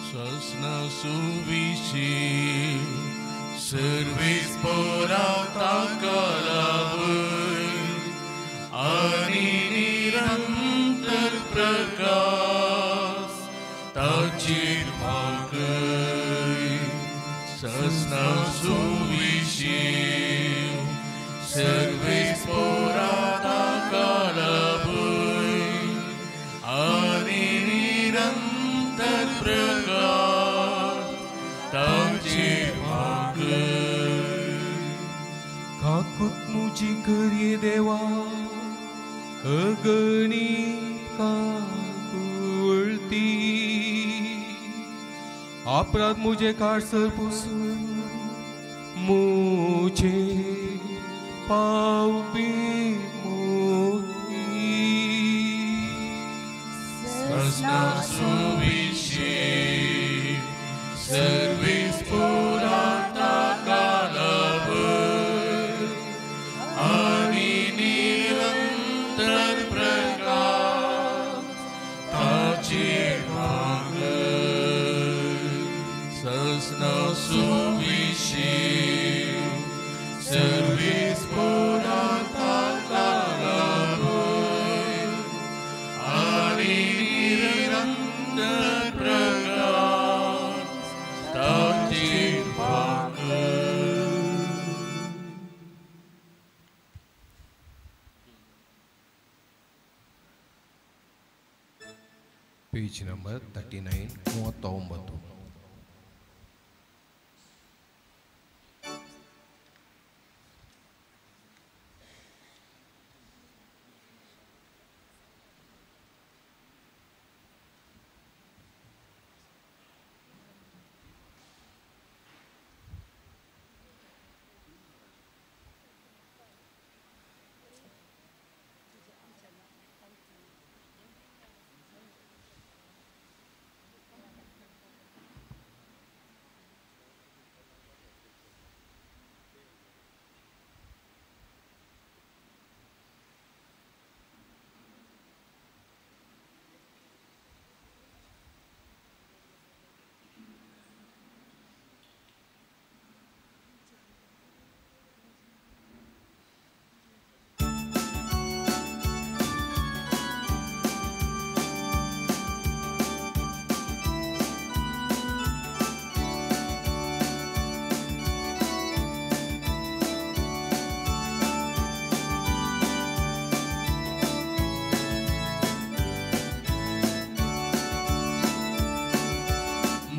ससना सुविशी service पोराता कलावय आनी निरंतर प्रकाश ताचेर भागय ससना सुविशी सर्वीस पोराता कलावय आनी निरंतर प्रकाश ताचेर भागय. काकूत मुजी करये देवा अगणी काकुळती अपराध मुझे काडसर पुसून मुझे पावपी मोती. ससना सुविशी सर्वीस पुराता कालावय आनी निरंतर प्रकाश ताचेर भागय. ससना सुविशी सर्वीस पुराता कालावय आनी निरंतर प्रकाश ताचेर भागय. Page number 39 39.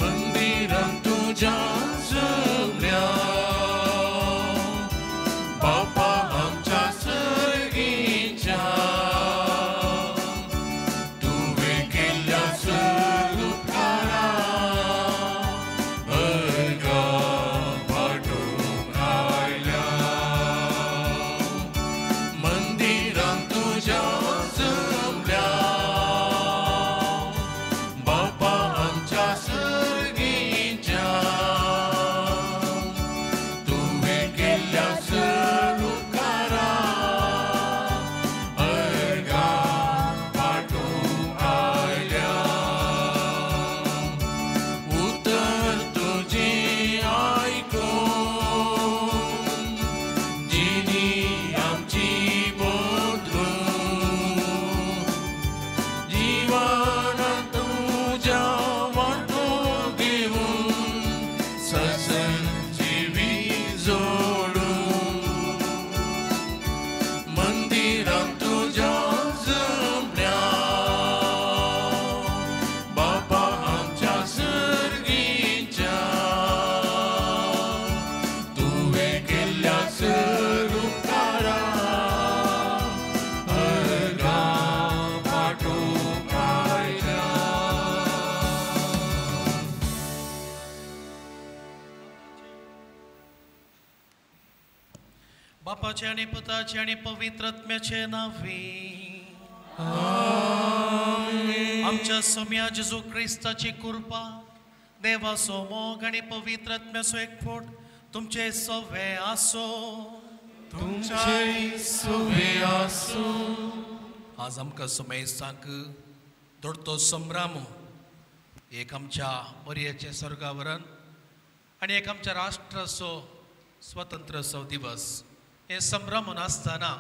मंदिरांत तुज्या जमल्या बापा आमच्या सर्गीच्या तुवें केल्ल्या सर उपकारा अर्गां वांटूंक आयल्या. मंदिरांत तुज्या जमल्या बापा आमच्या सर्गीच्या तुवें केल्ल्या सर उपकारा अर्गां वांटूंक आयल्या. उतर तुजें आयकून जिणी आमची बदलून जिवनांत तुज्या वांटो घेवन ससन जिवी जोडून मंदिरांत तुज्या जमल्या बापा आमच्या सर्गीच्या तुवें केल्ल्या सर उपकारा अर्गां वांटूंक आयल्या. बापाचे आनी पुताचे आनी पवित्र आत्म्याचे नांवी आमच्या सोम्या जेजू क्रिस्ताची कृपा देवाचो मोग आनी पवित्र आत्म्याचो एकवट तुमचे सवे आसो. तुमचे सुवे आसूं. आज आमकां समेस्तांक दोडतो संभ्राम एक आमच्या मरियेचें स्वर्गावरण आनी एक आमच्या राष्ट्राचो स्वतंत्रसो दिवस. हे संभ्रमून आसतना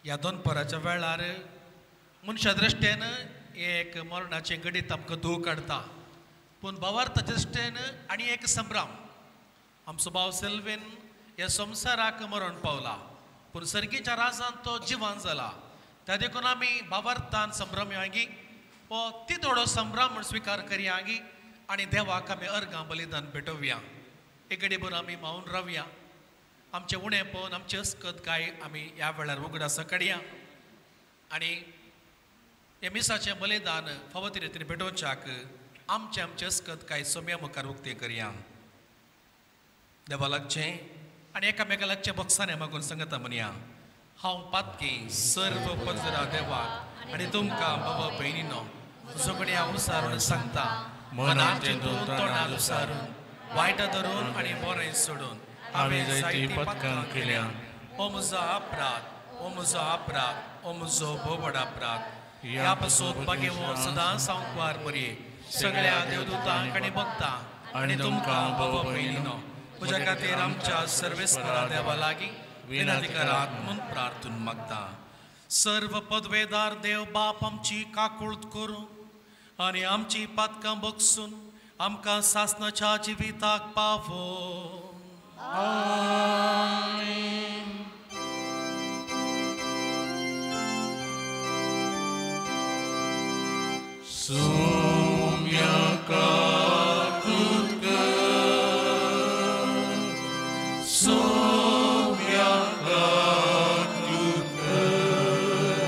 ह्या दोनपराच्या वेळार मनशा दृश्टेन एक मरणाचें गणीत आमकां धूव काडटा, पूण भावार्थाच्या दृश्टेन आनी एक संभ्रम. आमचो भाव सेल्वीन ह्या संवसाराक मरण पावला, पूण सर्गीच्या राजान तो जिवन जाला. त्या देखून आमी भावार्थान संभ्रम यांगी हो तितोडो संभ्रम म्हूण स्विकार करयांगी आनी देवाक आमी अर्गां बलिदान भेटोवया. एक भर आमी मावन रावया, आमचें उणें पळोवन आमचें अस्कत काय आमी ह्या वेळार उगडास काडया आनी हे मिसाचें बलिदान फावो ते रितीन भेटोवच्याक आमचें आमचें अस्कत काय सोम्या मुखार उक्तें करया. देवा लागचें आनी एकामेका लागचें बक्षाने मागून सांगता म्हणया, हांव पातकी सर्व पजरा देवाक आनी तुमकां बाबा भयणीनो म्हजो कडेन हांव उसारून सांगता, मनान चिंतून तोंडान उसारून वायट धरून आनी बरें सोडून हांवें जायतीं पथकां केल्या. ओ म्हजो अपराध, ओ म्हजो अपराध, ओ म्हजो भोव व्हड अपराध. ह्या पासून बागेवो सदां सांकवार मरये सगळ्या देवदूतांक आनी भक्तां आनी तुमकां बाबा भयणीनो म्हज्या खातीर आमच्या सर्वेस्परा देवा लागीं विनंती करात म्हूण प्रार्थून मागता. सर्व पदवेदार देव बाप आमची काकूळत करूं आनी आमची पातकां बगसून आमकां सासणाच्या जिविताक पावो. आमेन. सोम्या काकूत कर, सोम्या काकूत कर,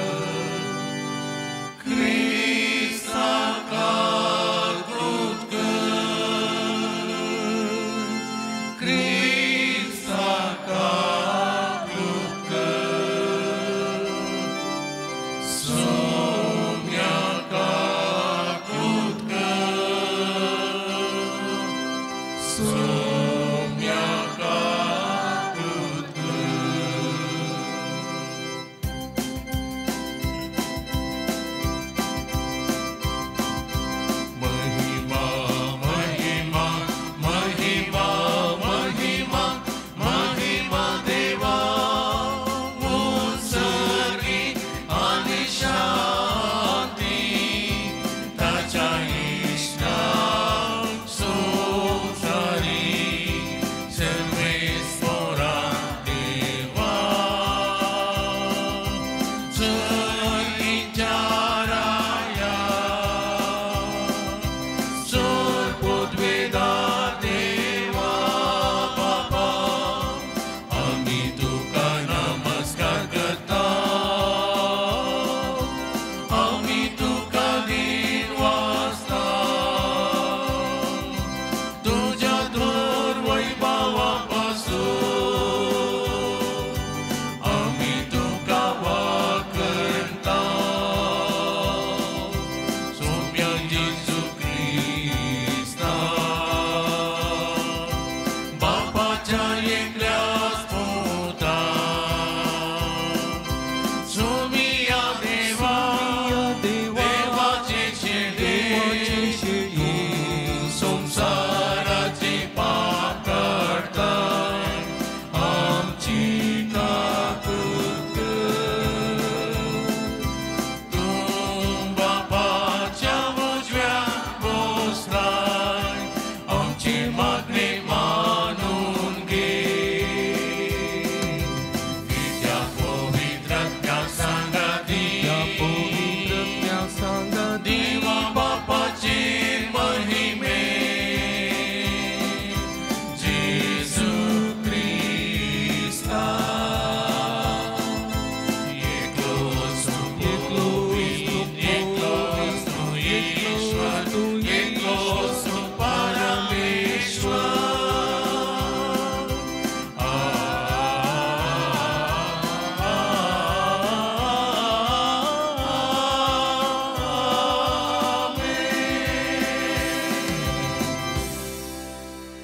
क्रिस्ता काकूत कर, क्रिस्ता काकूत कर, सोम्या काकूत कर, सोम्या काकूत कर. महिमा महिमा महिमा महिमा महिमा देवा उंचरी आनी शांती ताच्या इश्टाक संवसारी सर्वेस्परा देवा जयच्या राया चोर पदवेदार देवा बापा आमी तुका नमस्कार करता, आमी तुका दिन वाचता, तुज्या धोर वैभवा पासून आमी तुका वाकणता. सोम्या जेजू क्रिस्ता बापाच्या एकल्याच पुता, सोमिया देवा देवाचे शेळये तूं संवसाराचे पाप काडताय आमची काकूत कर. तूं बापाच्या उजव्या बसलाय आमची मागणी मानून घे. कित्याक पवित्र आत्म्या सांगाती देवा बापाचे महिमे जेजू क्रिस्ता एकलोच तूं एकलोच तूं ईश्वर, एकलोच तूं परमेश्वर.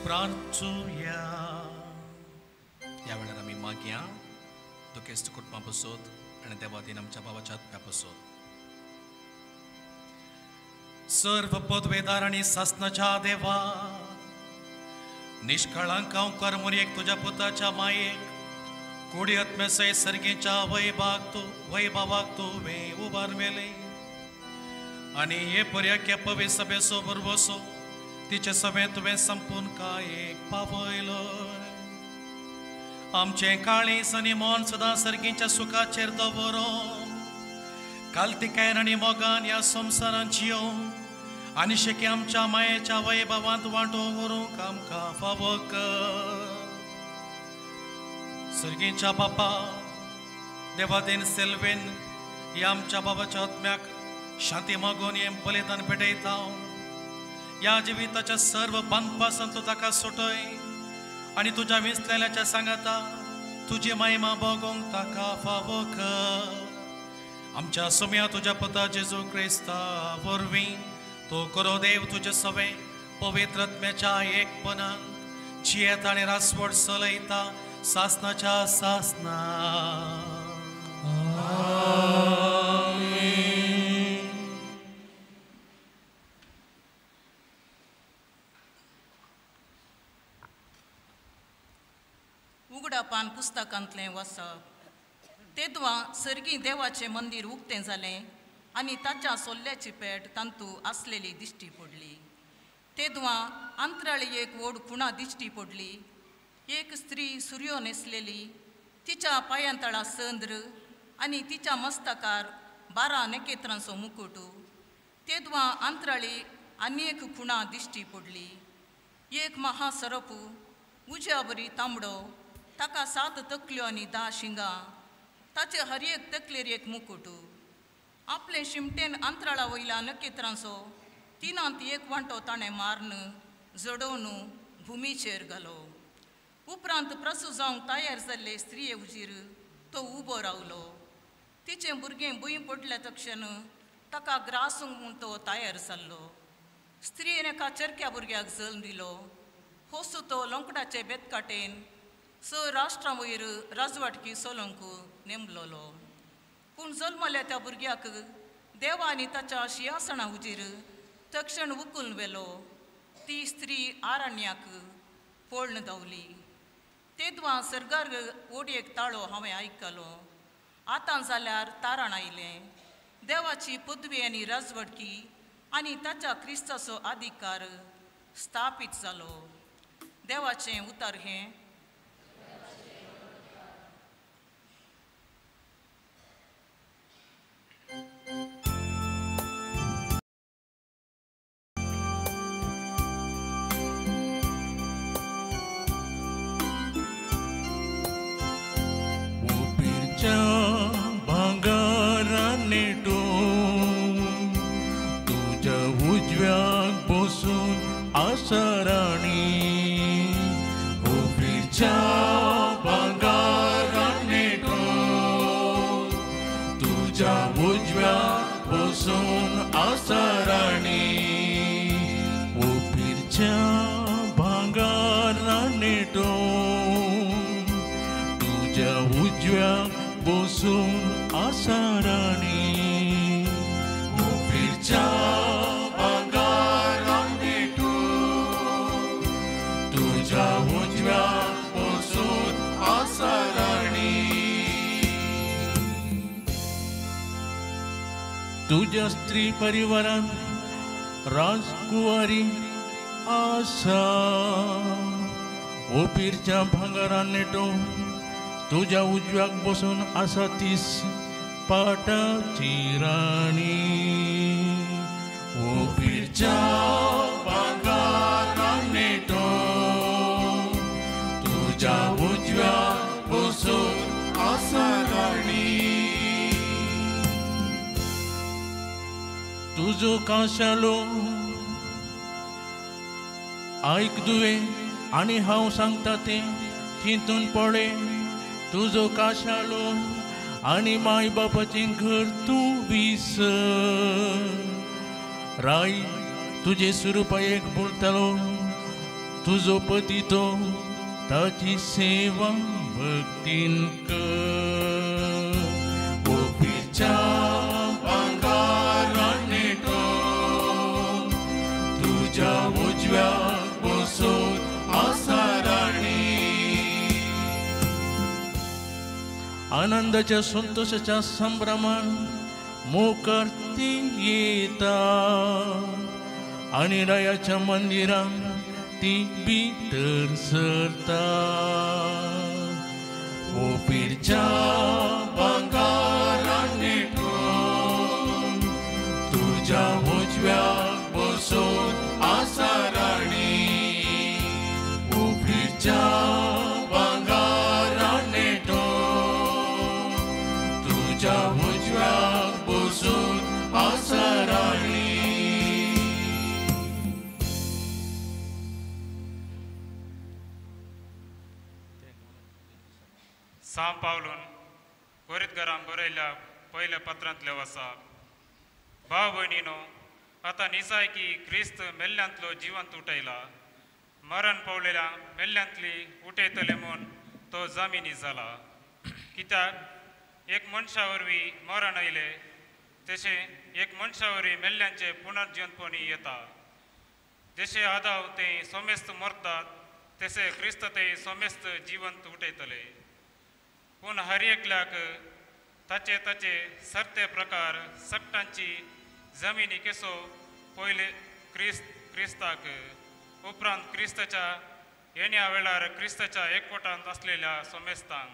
प्रार्थुया. ह्या वेळार आमी मागया दुखेस्त कुटुंबा पसोत आनी देवादीन आमच्या भावाच्या आत्म्या पसोत. सर्व पदवेदार आनी सासनाच्या देवा, निष्काळांक हांव करमुरयेक तुज्या पुताच्या मायेक कुडी आत्म्या सर्गेच्या वैभावाक तुवें उबार मेले आनी हे पर्याक्या पवे सभेचो भरवसो तिचे सभें तुवें संपूर्ण कायेक पावयलो. आमचें काळीज आनी मन सदां सर्गीच्या सुखाचेर दवरोन कालतिकायन आनी मोगान ह्या संवसारांत जियोवन आनी शेकी आमच्या मायेच्या वैभवांत वांटो व्हरूंक आमकां फावो कर. सर्गीच्या बापा देवादेन सेल्वेन ह्या आमच्या बाबाच्या आत्म्याक शांती मागून हें बलिदान भेटयता. ह्या जिविताच्या सर्व बांदपासांतलो ताका सुटय आनी तुज्या विसलेल्याच्या सांगाता तुजी महिमा भोगोंक ताका फावो कर. आमच्या सोम्या तुज्या पुता जेजू क्रिस्ता वरवीं तो करो देव तुजे सवे पवित्र आत्म्याच्या एकपणान जियेत आनी रासवड चलयता सासनाच्या सासना. उगडापान पुस्तकांतलें वसप. तेदवा सर्गी देवाचें मंदीर उक्तें जालें आनी ताच्या सोल्ल्याची पेट तांतू आसलेली दिश्टी पडली. तेदवा अंतराळी एक व्हड खुणा दिश्टी पडली. एक स्त्री सुर्यो न्हेसलेली, तिच्या पांयांतळा चंद्र आनी तिच्या मस्तकार 12 नखेत्रांचो मुकुट. तेदवा अंतराळी आनी एक खुणा दिश्टी पडली. एक महासरप उज्या बरी तांबडो, ताका 7 तकल्यो आनी 10 शिंगां, ताचे हर एक तकलेर एक मुकुट. आपले शिमटेन अंतराळा वयल्या नखेत्रांचो 1/3 वांटो ताणें मारून जडोवन भुमीचेर घालो. उपरांत प्रसूत जावंक तयार जाल्ले स्त्रिये उजीर तो उबो रावलो. तिचें भुरगें भूंय पडल्या तक्षण ताका ग्रासूंक म्हूण तो तयार जाल्लो. स्त्रियेन एका चरक्या भुरग्याक जल्म दिलो. होसू तो लोंकडाचे बेतकाटेन 6 राष्ट्रां वयर राजवाटकी चलोवंक नेमलोलो. पूण जल्मल्या त्या भुरग्याक देवा आनी ताच्या शिंयासणा हुजीर तक्षण उखलून व्हेलो. ती स्त्री आरण्याक पळून धांवली. तेदवा सर्गार ओडयेक ताळो हांवें आयकलो. आतां जाल्यार तारण आयलें. देवाची पदवी आनी राजवटकी आनी ताच्या क्रिस्ताचो अधिकार स्थापीत जालो. देवाचें उतर हें. तुझ्या उजव्याक बसून आसराणी उबीच्या भांगारान नेटून तुझ्या उजव्याक बसून आसराणी उबीच्या भांगारान नेटून तुझ्या उजव्याक बसून आसराणी उबीच्या भांगारान नेटून तुझ्या उजव्याक बसून आसराणी. तुझ्या स्त्री परिवारान राजकुवारी आसा ओपीरच्या भांगारान नेटून तुझ्या उजव्याक बसून आसा तीस पाटाची राणी ओपीरच्या भांगारान नेटून तुझ्या उजव्याक बसून आसा राणी. तुजो काशालो आयक दुवे आनी हांव सांगता तें चिंतून पळय. तुजो काशालो आनी माय बापाचें घर तूं विसर. राय तुजे सुरुपायेक बोलतालो तुजो पती तो ताची सेवा भक्तीन कर. ओपीच्या भांगारान नेटून आनंदाच्या संतोषाच्या संभ्रमान मुखार ती येता आनी रायाच्या मंदिरान ती भितर सरता. ओपीरच्या भांगारान नेटून तुज्या उजव्याक बसून आसा राणी. ओपीरच्या भांगारान नेटून तुज्या उजव्याक बसून आसा राणी. सां पावलून कोरीतघरान बरयल्या पयल्या पत्रांतले आसा. भाव भयणीनो, आतां निसाय की क्रिस्त मेल्ल्यांतलो जिवंत उठयला, मरण पावलेल्या मेल्ल्यांतली उठयतले म्हूण तो जामिनी जाला. कित्याक एक मनशा वरवीं मरण आयलें तशें एक मनशा वरवीं मेल्ल्यांचें पुनर्जिवंतपणी येता. जशें आदाव ते सोमेस्त मरतात तशें क्रिस्त ते सोमेस्त जिवंत उठयतले. पूण हर एकल्याक ताचे ताचे सरते प्रकार सट्टांची जमिनी केसो पयले क्रिस्ताक, उपरांत क्रिस्ताच्या येण्या वेळार क्रिस्ताच्या एकवटांत आसलेल्या सोमेस्तांक,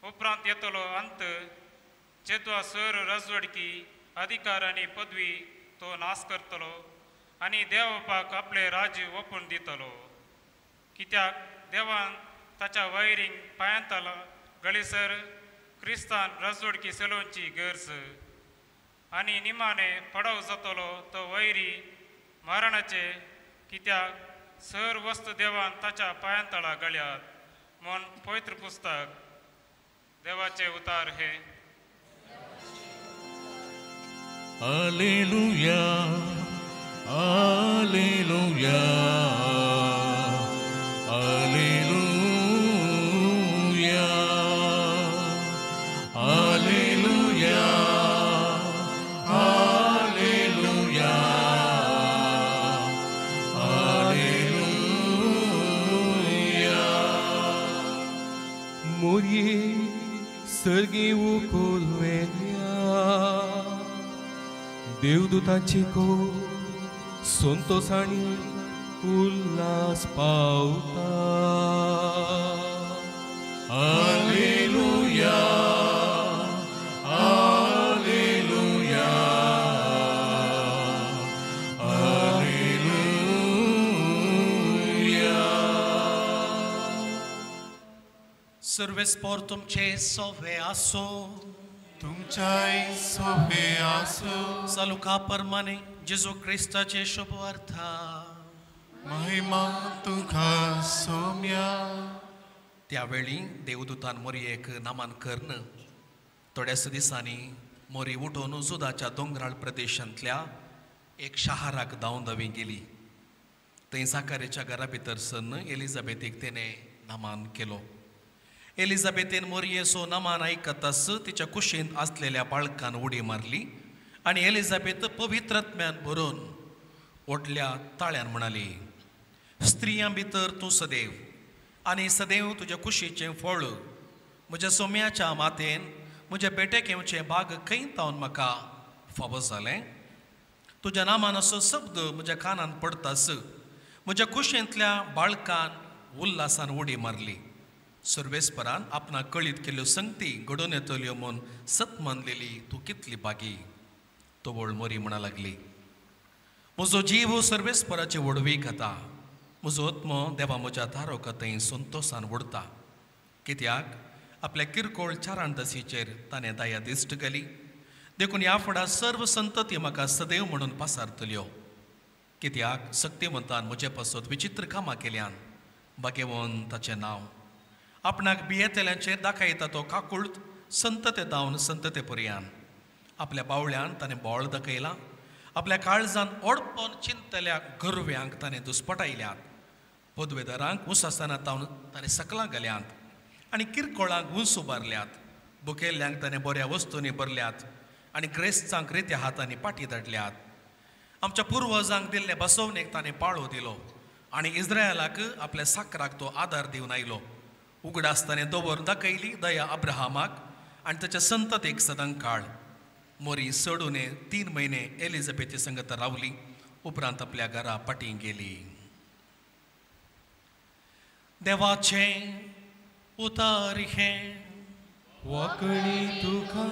उपरांत येतलो अंत जेद्वा सर रजवडकी अधिकार आनी पदवी तो नाश करतलो आनी देवपाक आपलें राज्य ओपून दितलो. कित्याक देवान ताच्या वैरींग पायांतला गळीसर क्रिस्तान रजवडकी चलोवची गरज आनी निमाणे पडाव जातलो तो वैरी मरणाचे. कित्याक सर वस्तू देवान ताच्या पायांतळा गळ्यात म्हूण पवित्र पुस्तक देवाचे उतार हे. Alleluia, alleluia, alleluia, alleluia, alleluia, alleluia. मोरये सर्गी उकोलवेल्या देवदूतांचे को संतोषाणी उल्हास पावता. Alleluia, alleluia, alleluia. सर्वेस्पोर तुमचे सोवे आसो, तुमच्याय सोबे आसो. सालुका परमाने जेजू क्रिस्ताचे शुभ अर्था. महिमा तुका सोम्या. त्यावेळी देवदूतान मोरयेक नामान करून थोड्याच दिसांनी मोरी उठोवन जुदाच्या दोंगराळ प्रदेशांतल्या एक शहाराक धांवन धांवी गेली. थंय साकारेच्या घरा भितर सरन एलिझाबेथीक तेणें नामान केलो. एलिझाबेथीन मोरयेचो नामान आयकताच तिच्या कुशींत आसलेल्या बाळकान उडी मारली आनी एलिझाबेथ पवित्रत्म्यान भरून व्हडल्या ताळ्यान म्हणाली, स्त्रियां भितर तूं सदैव आनी सदैव तुज्या कुशीचें फळ. म्हज्या सोम्याच्या मातेन म्हज्या बेटेक येवचें बाग खंय तावन म्हाका फावो जालें. तुज्या नामान असो शब्द म्हज्या कानान पडताच म्हज्या कुशींतल्या बाळकान उल्हासान उडी मारली. सर्वेस्परान आपणाक कळीत केल्ल्यो संगती घडोवन येतल्यो म्हूण सत मानलेली तूं कितली बागी. तोवळ मोरी म्हणा लागली, म्हजो जीव सर्वेस्पराची व्हडवीक खाता, म्हजो आत्मो देवा म्हज्या तारोका थंय संतोसान उडता. कित्याक आपल्या किरकोळ चारांदसीचेर ताणें दया दिश्ट केली, देखून ह्या फुडा सर्व संतती म्हाका सदैव म्हणून पासारतल्यो. कित्याक सक्तिवंतान म्हजे पासत विचित्र कामां केल्यान, भाग्यवंत ताचें नांव. आपणाक भियेतल्यांचेर दाखयता तो काकूळत संतते धांवन संतते पर्यान. आपल्या बावळ्यान ताणें बोळ दाखयलां, आपल्या काळजान ओडपोन चिंतल्या गरव्यांक ताणें दुस्पटायल्यात. पदवेदारांक ऊंच आसतना तावन ताणें सकलां घाल्यात आनी किरकोळांक ऊंच उबारल्यात. बुकेल्ल्यांक ताणें बऱ्या वस्तूंनी भरल्यात आनी ग्रेस्तांक रित्या हातांनी पाटी धाडल्यात. आमच्या पुर्वजांक दिल्ले बसवणेक ताणें पाळो दिलो आनी इस्रायलाक आपल्या साकराक तो आदार दिवन आयलो. उगडास ताणें दवरून दाखयली दया अब्राहमाक आनी ताच्या संततेक सदां काळ. मोरी चडून 3 म्हयने एलिझाबेथी संगत रावली, उपरांत आपल्या घरा फाटीं गेली. देवाचें उतर हें वाकणी तुका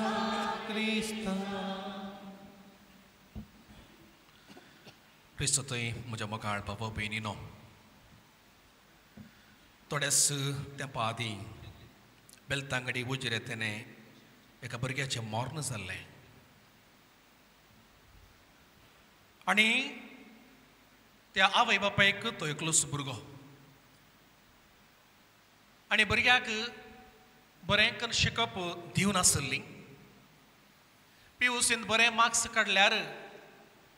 क्रिस्ता. क्रिस्त थंय म्हज्या मोगाळ बाबा भयणीनो, थोड्याच तेंपा आदीं बेलतांगडी उजरे तेणें एका भुरग्याचें मर्ण जाल्लें आनी त्या आवय बापायक तो एकलोच भुरगो आनी भुरग्याक बरें करून शिकप दिवन आसली. पीयूसीन बरें मार्क्स काडल्यार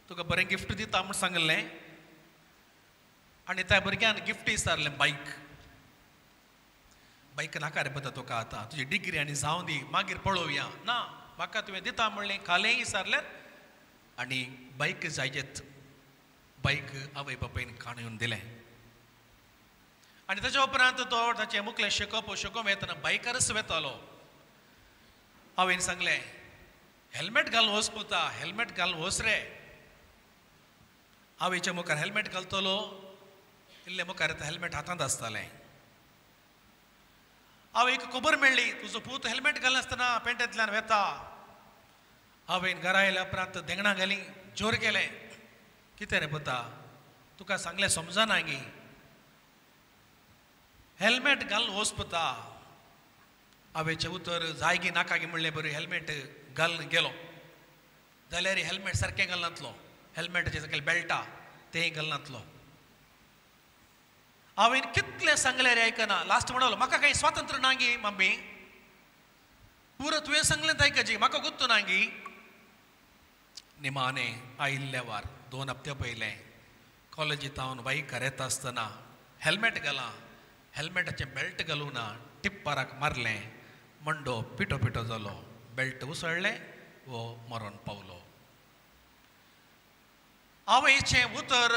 तुका बरें गिफ्ट दिता म्हूण सांगिल्लें आनी त्या भुरग्यान गिफ्ट विचारलें बायक. बायक नाका रे पता तुका, आतां तुजी डिग्री आनी जावं दी मागीर पळोवया. ना म्हाका तुवें दिता म्हणलें कालें विचारलें आनी बायक जायजेत बायक आवय बापायन काणून दिलें. आनी ताच्या उपरांत तो ताचें मुखलें शिकप शिकोवंक वेतना बायकारच वेतालो. आवयन सांगलें हेल्मेट घालून वच पुता, हेल्मेट घालून वच रे. आवयच्या मुखार हेल्मेट घालतलो, इल्ले मुखार हेल्मेट हातांत आसतालें. आवयक खबर मेळ्ळी तुजो पूत हेल्मेट घालनासतना पेंटेंतल्यान वेता. आवयन घरा आयल्या उपरांत देंगणां घाली, जोर केलें, कितें रे पुता तुका सांगलें समजना गी, हेल्मेट घालून वच पुता. आवयचें उतर जाय गी नाका गी म्हणलें बरें हेल्मेट घालून गेलो जाल्यार हेल्मेट सारकें घालनातलो, हेल्मेटाचें सकयल बेल्टा तें घालनातलो. हांवें कितलें सांगलें रे आयकना. लास्ट म्हणलो म्हाका कांय स्वातंत्र्य ना गी मम्मी, पुरो तुवें सांगलें आयकची म्हाका गुत्तू ना गी. निमाणे आयिल्ल्या वार 2 हप्ते पयलें कॉलेजींत हांव बायकार येता आसतना हेल्मेट घालां, हेल्मेटाचें बेल्ट घालूं ना, टिप्पराक मारलें, मंडो पिटो पिटो जालो, बेल्ट उसळ्ळें, वो मरण पावलो. आवयचें उतर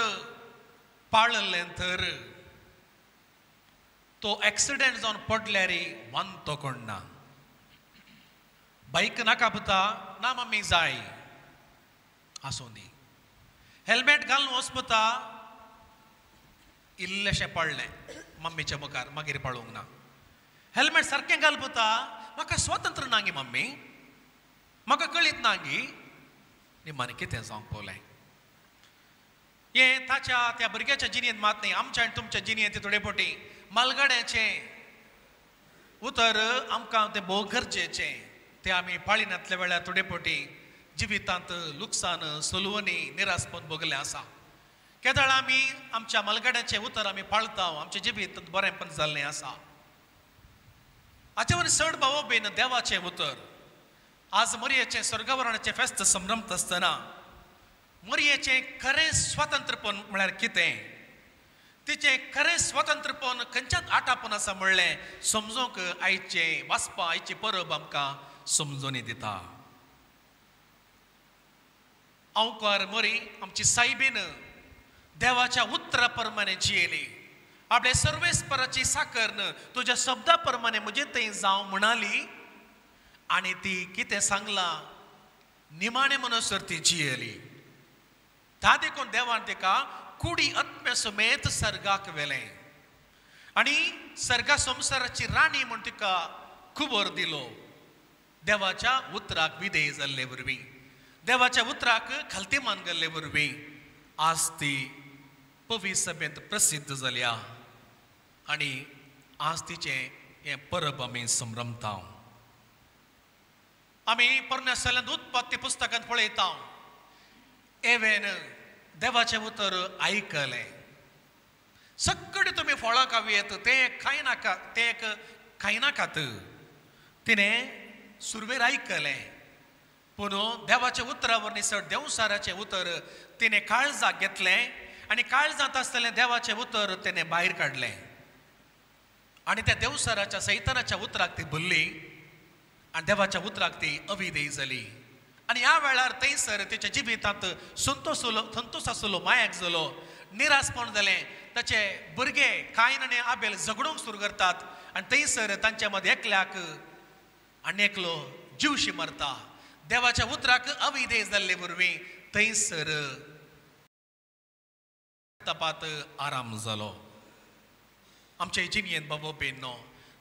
पाळिल्लें तर तो एक्सिडेंट जावन पडल्यार वांतो कोण ना. बायक नाका पुता, ना मम्मी जाय आसूं दी. हेल्मेट घालून वच पुता, इल्लेशें पडलें मम्मीच्या मुखार, मागीर पळोवंक ना. हेल्मेट सारकें घाल पुता, म्हाका स्वातंत्र्य ना गी मम्मी, म्हाका कळीत ना गी. निमाणें कितें जावंक पावलें हें ताच्या त्या भुरग्याच्या जिणेंत मात न्ही, आमच्या आनी तुमच्या जिणेंत थोडे फावटी मालगाड्याचें उतर आमकां तें भोव गरजेचें, तें आमी पाळिनातल्या वेळार थोडे फावटी जिवितांत लुकसाण सलवणी निरासपण भोगलें आसा. केदळ आमी आमच्या मालगाड्याचें उतर आमी पाळता, आमच्या जिवीत बरेंपण जाल्लें आसा. हाचे वयर चड भाव बेन देवाचें उतर आज मोरयेचें स्वर्गवरणाचें फेस्त संभ्रमत आसतना मोरयेचें खरें स्वातंत्र्यपण म्हळ्यार कितें, तिचें खरें स्वतंत्रपण खंयच्याच आटापण आसा म्हणलें समजूंक आयचें वाचपा आयची परब आमकां समजून दिता. अंवकार मोरी आमची सायबीन देवाच्या उतरा प्रमाणे जियेली, आपले सर्वेस्पराची साकर तुज्या शब्दा प्रमाणे म्हजे थंय जावं म्हणाली आनी ती कितें सांगलां निमाणे म्हणसर ती जियेली. ता देखून देवान तिका कुडी आत्म्या समेत सर्गाक व्हेलें आनी सर्गा संवसाराची राणी म्हूण तिका खबर दिलो. देवाच्या उतराक विधेय जाल्ले वरवीं, देवाच्या उतराक खालती मान गेल्ले वरवीं आज ती पवी सभेंत प्रसिद्ध जाल्या आनी आज तिचें हें परब आमी संभ्रमता. आमी पोरण्या सल्यांत उत्पत्ती पुस्तकांत पळयता, एवेन देवाचें उतर आयकलें, सगळे तुमी फळां खावयेत तें खायनाका, तें खायनाकात. तिणें सुरवेर आयकलें पूण देवाच्या उतरा वरवीं चड देवसाराचें उतर तिणें काळजाक घेतलें आनी काळजांत आसतलें देवाचें उतर तिणें भायर काडलें आनी त्या देवसाराच्या सैतानाच्या उतराक ती भरली आनी देवाच्या उतराक ती अविधेय जाली. आनी ह्या वेळार थंयसर तिच्या जिवितांत संतोश संतोश आसलो, मायाक जालो, निरासपण जालें. ताचे भुरगे कायन आनी आबेल झगडूंक सुरू करतात आनी थंयसर तांच्या मदें एकल्याक आनी एकलो जिवशी मरता. देवाच्या उतराक अविधेय जाल्ले वरवीं थंयसर तपात आराम जालो. आमचे जिणयेंत बाबा भयणीनो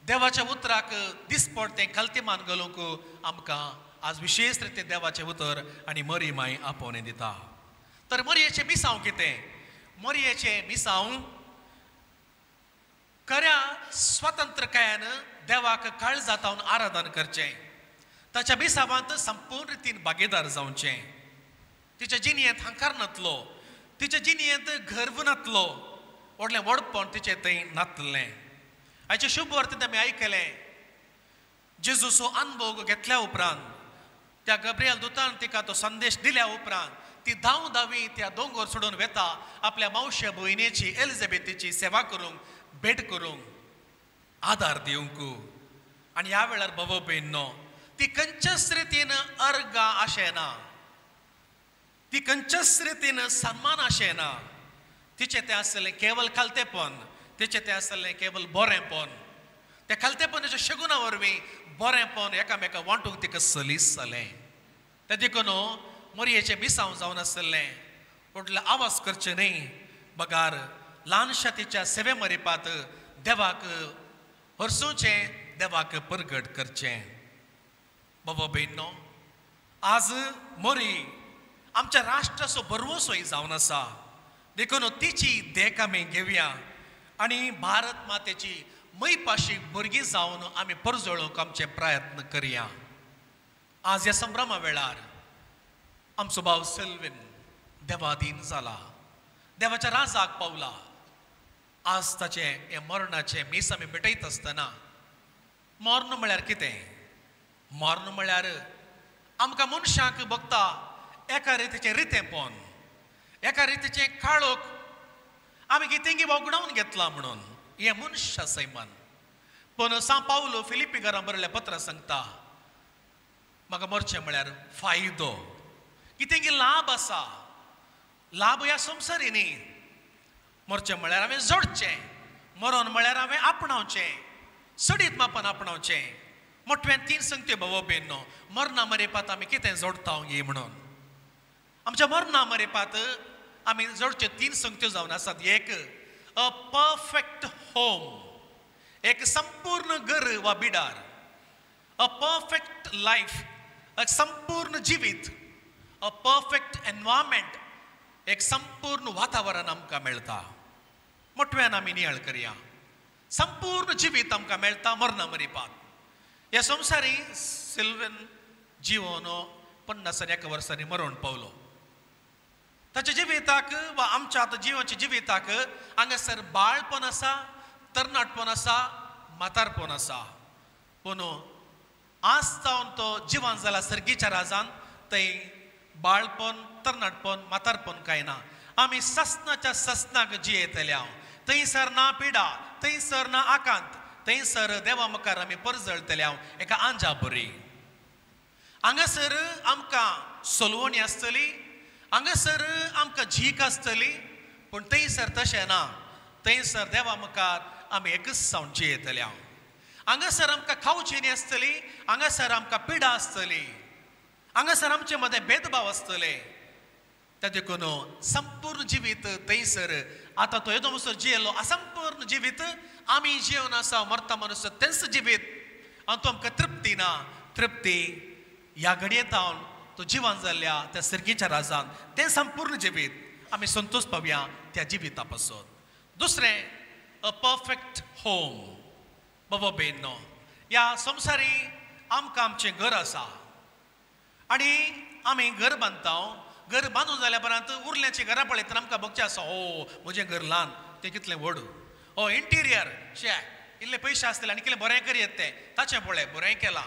देवाच्या उतराक दिसपडतें खालतेमान घालूंक आमकां आज विशेश रितीन देवाचें उतर आनी मरी माय आपोवणें दिता. तर मरयेचें मिसांव कितें? मरयेचें मिसांव खऱ्या स्वतंत्रकायान देवाक काळजातावन आराधन करचें, ताच्या मिसावांत संपूर्ण रितीन भागीदार जावचें. तिच्या जिणयेंत हंकार नातलो, तिच्या जिणयेंत गर्व नातलो, व्हडलें व्हडपण तिचें थंय नातलें. आयचें शुभ वार्तेंत आमी आयकलें जेजूचो अनुभव घेतल्या उपरांत त्या गब्रियल दुतान तिका तो संदेश दिल्या उपरांत ती धांव धावी त्या दोंगर सोडून वेता आपल्या मावशे भयणीची एलिझाबेथीची सेवा करूंक, भेट करूंक, आदार दिवंक. आनी ह्या वेळार बाबा भयणीनो ती खंयच्याच रितीन अर्गां आशेना, ती खंयच्याच रितीन सन्मान आशेना. तिचें तें आसलें केवल खालतेपण, तिचें तें आसलें केवल बरेंपण. त्या खालतेपणाच्या शगुना वरवीं बरेंपण एकामेका वांटूंक तिका सलीस जालें. तें देखून मोरयेचें मिसांव जावन आसलें व्हडलो आवाज करचें न्हय, बगार ल्हानशा तिच्या सेवे मरिपात देवाक हरसुचें, देवाक परगट करचें. बाबा भयणीनो आज मोरी आमच्या राष्ट्राचो भरवंसोय जावन आसा, देखून तिची देख आमी घेवया आनी भारत मातेची मैपाशी भुरगीं जावन आमी परजळूंक आमचे प्रयत्न करया. आज ह्या संभ्रमा वेळार आमचो भाव सेल्वीन देवाधीन जाला, देवाच्या राजाक पावला. आज ताचें हें मरणाचें मीस आमी भेटयत आसतना मर्ण म्हळ्यार कितें? मर्ण म्हळ्यार आमकां मनशांक भोगता एका रितीचें रितेंपण, एका रितीचें काळोख आमी कितेंगी वगडावन घेतलां म्हणून हें मनशा सैमान. पूण सां पावलो फिलिपी घरां बरयल्ल्या पत्रां सांगता म्हाका मरचें म्हळ्यार फायदो, कितेंगी लाभ आसा, लाभ ह्या संवसारी न्ही. मरचें म्हळ्यार हांवें जोडचें, मरण म्हळ्यार हांवें आपणावचें, सडीत मापान आपणावचें. मोटव्यान तीन संगत्यो बाबा भयणीनो मरणा मरेपात आमी कितें जोडटा गे म्हणून आमच्या मरणा मरेपात आमी जोडच्यो तीन संगत्यो जावन आसात. एक अ परफेक्ट होम, एक संपूर्ण घर वा बिडार. अ परफेक्ट लायफ, एक संपूर्ण जिवीत. अ परफेक्ट एनवायरमेंट, एक संपूर्ण वातावरण आमकां मेळटा. मोटव्यान आमी नियाळ करया, संपूर्ण जिवीत आमकां मेळटा मरणा मरिपात. ह्या संवसारी सिल्वन जिवन 51 वर्सांनी मरण पावलो. ताच्या जिविताक वा आमच्या आतां जिवनाच्या जिविताक हांगासर बाळपण आसा, तरणाटपण आसा, म्हातारपण आसा. पूण आज जावन तो जिवन जाला सर्गीच्या राजान, थंय बाळपण, तरणाटपण, म्हातारपण कांय ना. आमी ससनाच्या ससनाक जियेतले हांव. थंयसर ना पिडा, थंयसर ना आकांत, थंयसर देवा मुखार आमी परजळतले हांव एका आंजा बरी. हांगासर आमकां सोलवणी आसतली, हांगासर आमकां झीक आसतली, पूण थंयसर तशें ना. थंयसर देवा मुखार आमी एकच जावन जियेतले हांव. हांगासर आमकां खावचेनी आसतली, हांगासर आमकां पिडा आसतली, हांगासर आमचे मदें भेदभाव आसतले. त्या देखून संपूर्ण जिवीत थंयसर आतां तो येदो म्हणसर जियेलो असंपूर्ण जिवीत आमी जिवन आसा मरता म्हणसर तेंच जिवीत आनी तो आमकां तृप्ती ना. तृप्ती ह्या घडयेतावन तो जिवन जाल्ल्या त्या सर्गीच्या राजान तें संपूर्ण जिवीत आमी संतोश पावया त्या जिविता पासून. दुसरें अ परफेक्ट होम. बाबा भयणीनो ह्या संवसारी आमकां आमचें घर आसा आनी आमी घर बांदता. घर बांदून जाल्या उपरांत उरल्याचीं घरां पळयतना आमकां भोगचें आसा, ओ म्हजें घर ल्हान, तें कितलें व्हड, ओ इंटिरियर शे इल्ले पयशे आसतले आनी कितलें बरें करयेत तें, ताचें पळय बरें केलां.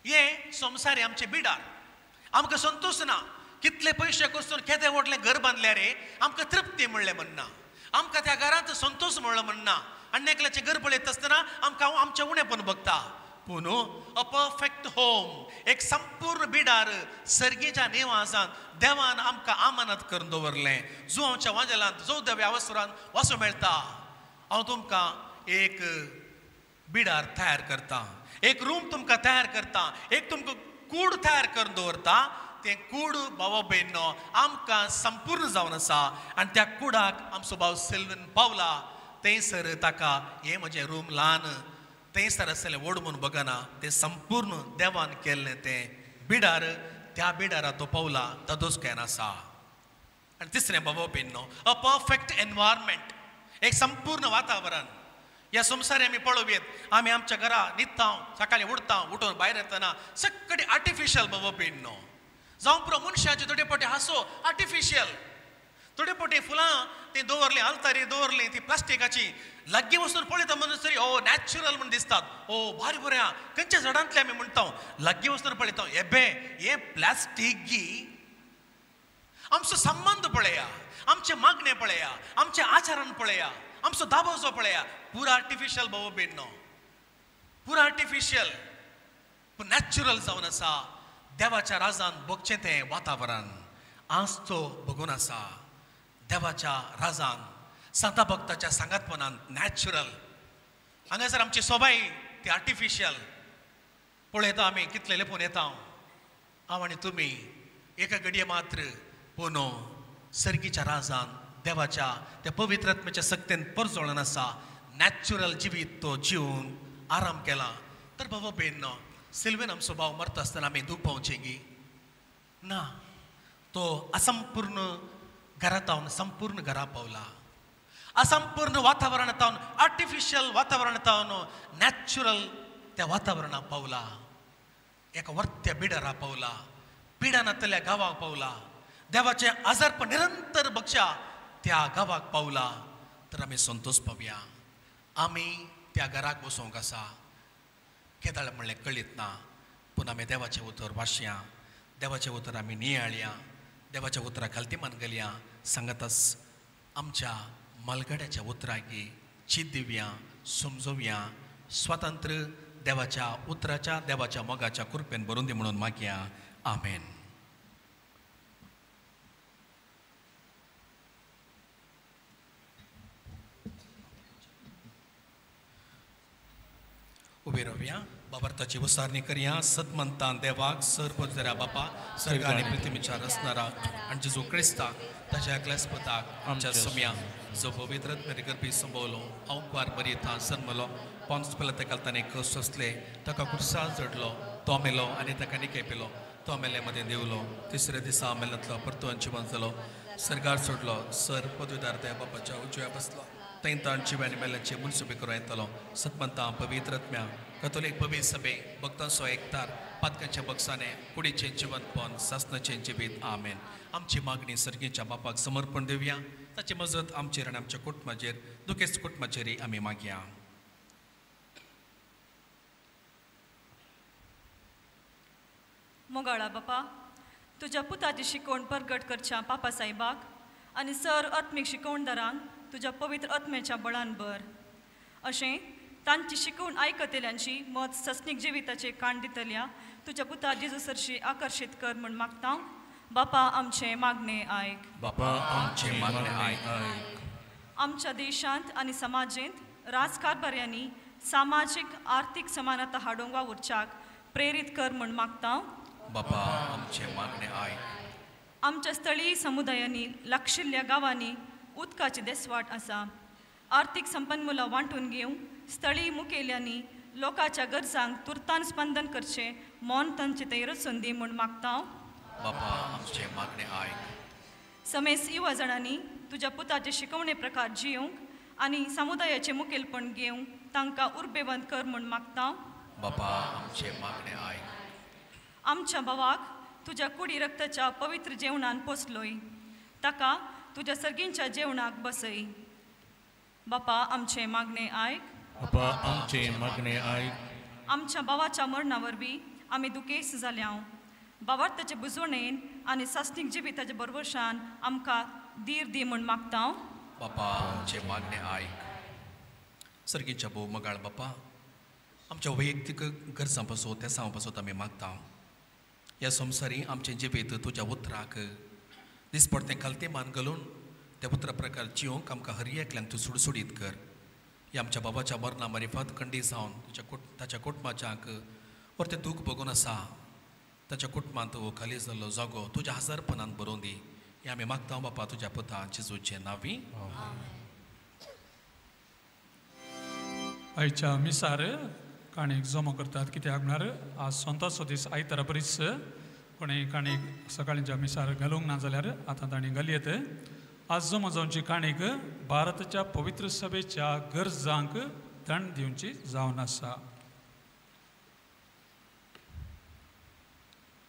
हें संवसारी आमचें बिडार, आमकां संतोश ना. कितले पयशे कोसून केदें व्हडलें घर बांदल्यार रे आमकां तृप्ती म्हणलें म्हणना, आमकां त्या घरांत संतोश म्हणलो म्हणना. आनी एकल्याचें घर पळयत आसतना आमकां आमचें उणेपण भोगता. पूण अ परफेक्ट होम, एक संपूर्ण बिडार सर्गीच्या निवासान देवान आमकां आमानत करून दवरलें. जो आमच्या वांजेलांत जो देव्या अवसरान वाचूं मेळटा. हांव तुमकां एक बिडार तयार करता, एक रूम तुमकां तयार करता, एक तुमकां कूड तयार करून दवरता. तें कूड भावा भयणो आमकां संपूर्ण जावन आसा आनी त्या कुडाक आमचो भाव सिल्वीन पावला. थंयसर ताका हें म्हजें रूम ल्हान थंयसर आसलें व्हड म्हूण बगना, तें संपूर्ण देवान केल्लें तें बिडार, त्या बिडारा तो पावला दादोसकायन आसा. आनी तिसरें बाबा भयणो अ परफेक्ट एनवायरमेंट, एक संपूर्ण वातावरण. ह्या संवसारी आमी पळोवयेत, आमी आमच्या घरा न्हिदता, सकाळीं उठता, उठून भायर येतना सगळी आर्टिफिशियल बाबा भयणो. जावं पुरो मनशाचे थोडे फावटी हांसो आर्टिफिशियल, थोडे फावटी फुलां ती दवरलीं आल्तारी दवरलीं ती प्लास्टिकाची, लागीं वचून पळयता म्हणून तरी ओ नॅचरल म्हूण दिसतात, ओ भारी बरें आहा, खंयच्या झाडांतलें आमी म्हणटा, लागीं वचून पळयता एबे हें प्लास्टीक गी. आमचो संबंद पळया, आमचें मागणें पळया, आमचें आचरण पळया, आमचो दाबोजो पळया, पुरा आर्टिफिशियल बाबा भयणो, पुरा आर्टिफिशियल. पूण नॅचरल जावन आसा देवाच्या राजान भोगचें तें वातावरण आज तो भोगून आसा. देवाच्या राजान सांता भक्ताच्या सांगातपणान नॅचरल. हांगासर आमची सोबाय ती आर्टिफिशियल पळयता आमी, कितले लेपून येता हांव आनी तुमी एका घडये मात्र. पूण सर्गीच्या राजान देवाच्या त्या पवित्र आत्म्याच्या सक्तेन परजोळन आसा नॅचरल जिवीत तो जिवन आराम केला. तर बाबा भयणो सिल्वेन आमचो भाव मरता आसतना आमी दूख पावचें गी ना, तो असंपूर्ण घरांत संपूर्ण घरा पावला, असंपूर्ण वातावरणांत आर्टिफिशियल वातावरणांत नॅचरल त्या वातावरणाक पावला, एका वर्त्या बिडारा पावला, पिडा नातल्या गांवाक पावला, देवाचें आजारपण निरंतर बगच्या त्या गांवाक पावला. तर आमी संतोष पावया, आमी त्या घराक बसोवंक आसा. केदाळ म्हणलें कळीत ना, पूण आमी देवाचें उतर वाचया, देवाचें उतर आमी नियाळया, देवाच्या उतरा खालती मान घालया, सांगताच आमच्या मालगाड्याच्या उतराकी चीत दिवया, समजोवया, स्वतंत्र देवाच्या उतराच्या देवाच्या मोगाच्या कृपेन भरून दी म्हणून मागया. आमेन. उबे रावया, बाबार्थाची उसारणी करया. सतमंतान देवाक सर पदरा बापा सर्ग आनी पृथ्वीच्या रचणारा आनी जेजू क्रिस्ताक ताच्या एकल्याच पुताक आमच्या सोम्या जो पवित्र आत्म्यान गर्भी संभवलो, अवंकार मरियेंत जन्मलो, पोन्स पिलात ताका कश्ट सोंसले, ताका कुर्सार चडलो, तो मेलो आनी ताका निके पिलो, तो मेले मदें देवलो, तिसऱ्या दिसा मेल्यांतलो परतून जिवन जालो, सर्गार सोडलो, सर पदवीदार त्या बापाच्या उजव्या बसलो, थंय ताण जिव्या आनी मेल्यांचे मुनसुबी करून येतलो. सतमंता पवित्र आत्म्या कथोलीक पवित्र सभे भक्तांचो एकतार पातकांच्या बक्षाने कुडीचें जिवनपण सासनाचें जिवीत. आमेन. आमची मागणी सर्गीच्या बापाक समर्पण दिवया, ताची मजत आमचेर आनी आमच्या कुटुंबाचेर दुखेस्त कुटुंबाचेरय आमी मागया. मोगाळा बापा, तुज्या पुताची शिकवण परगट करच्या पापा साहेबाक आनी सर आत्मीक शिकवणदारांक तुज्या पवित्र आत्म्याच्या बळान भर, अशें तांची शिकवण आयकतल्यांची मत सस्नीक जिविताचे काण दितल्या तुज्या पुता जेजू सरशी आकर्शीत कर म्हूण मागता. बापा आमचें मागणें आयक. बापा आमचें मागणें आयक. आमच्या देशांत आनी समाजेंत राजकारभाऱ्यांनी सामाजीक आर्थीक समानता हाडूंक वावुरच्याक प्रेरीत कर म्हूण मागता. बापा आमचें मागणें आयक. आमच्या स्थळीय समुदायांनी लागशिल्ल्या गांवांनी उदकाची देसवाट आसा. आर्थीक संपन्मुलां वांटून घेवंक स्थळीय मुखेल्यांनी लोकांच्या गरजांक तुर्तान स्पंदन करचें मौन तांचे थंय रचून दी म्हूण मागता. बापा आमचें मागणें आयक. समेस युवा जाणांनी तुज्या पुताचे शिकवणे प्रकार जियोंक आनी समुदायाचें मुखेलपण घेवंक तांकां उर्बेवंत कर म्हूण मागता. बापा आमचें मागणें आयक. आमच्या भावाक तुज्या कुडी रक्ताच्या पवित्र जेवणान पोसलोय, ताका तुज्या सर्गींच्या जेवणाक बसय. बापा आमचें मागणें आयक. बापा आमचें मागणें आयक. आमच्या भावाच्या मरणा वरवीं आमी दुखेस्त जाल्या. बावार्थाचे बुजवणेन आनी सासणीक जिविताच्या बरवशान आमकां धीर दी म्हूण मागता. बापा आमचें मागणें आयक. सर्गीच्या भोव मगाळ बापा, आमच्या वैयक्तीक गरजां पासत तेसांव पासत आमी मागता. ह्या संवसारी आमचें जिवीत तुज्या उतराक दिसपडतें खालतें मान घालून त्या उतरा प्रकार जिवंक आमकां हर एकल्यांक तूं सुडसुडीत कर. ह्या आमच्या बाबाच्या मरणा मारिफात खंडी जावन तुज्या ताच्या कुटुंबाच्यांक वर तें दूख बगून आसा ताच्या कुटुंबांत हो खाली जाल्लो जागो तुज्या हजारपणान बरोवन दी हें आमी मागता बापा तुज्या पुता जेजूचे नांवी. आयच्या मिसार काणयेक जमो करतात कित्याक म्हळ्यार आज सोंताचो दीस आयतारा बरीच कोणें काणयेक सकाळींच्या मिसार घालूंक ना जाल्यार आतां तांणी घालयेत. आज जमो जावची काणयेक भारताच्या पवित्र सभेच्या गरजांक दंड दिवची जावन आसा.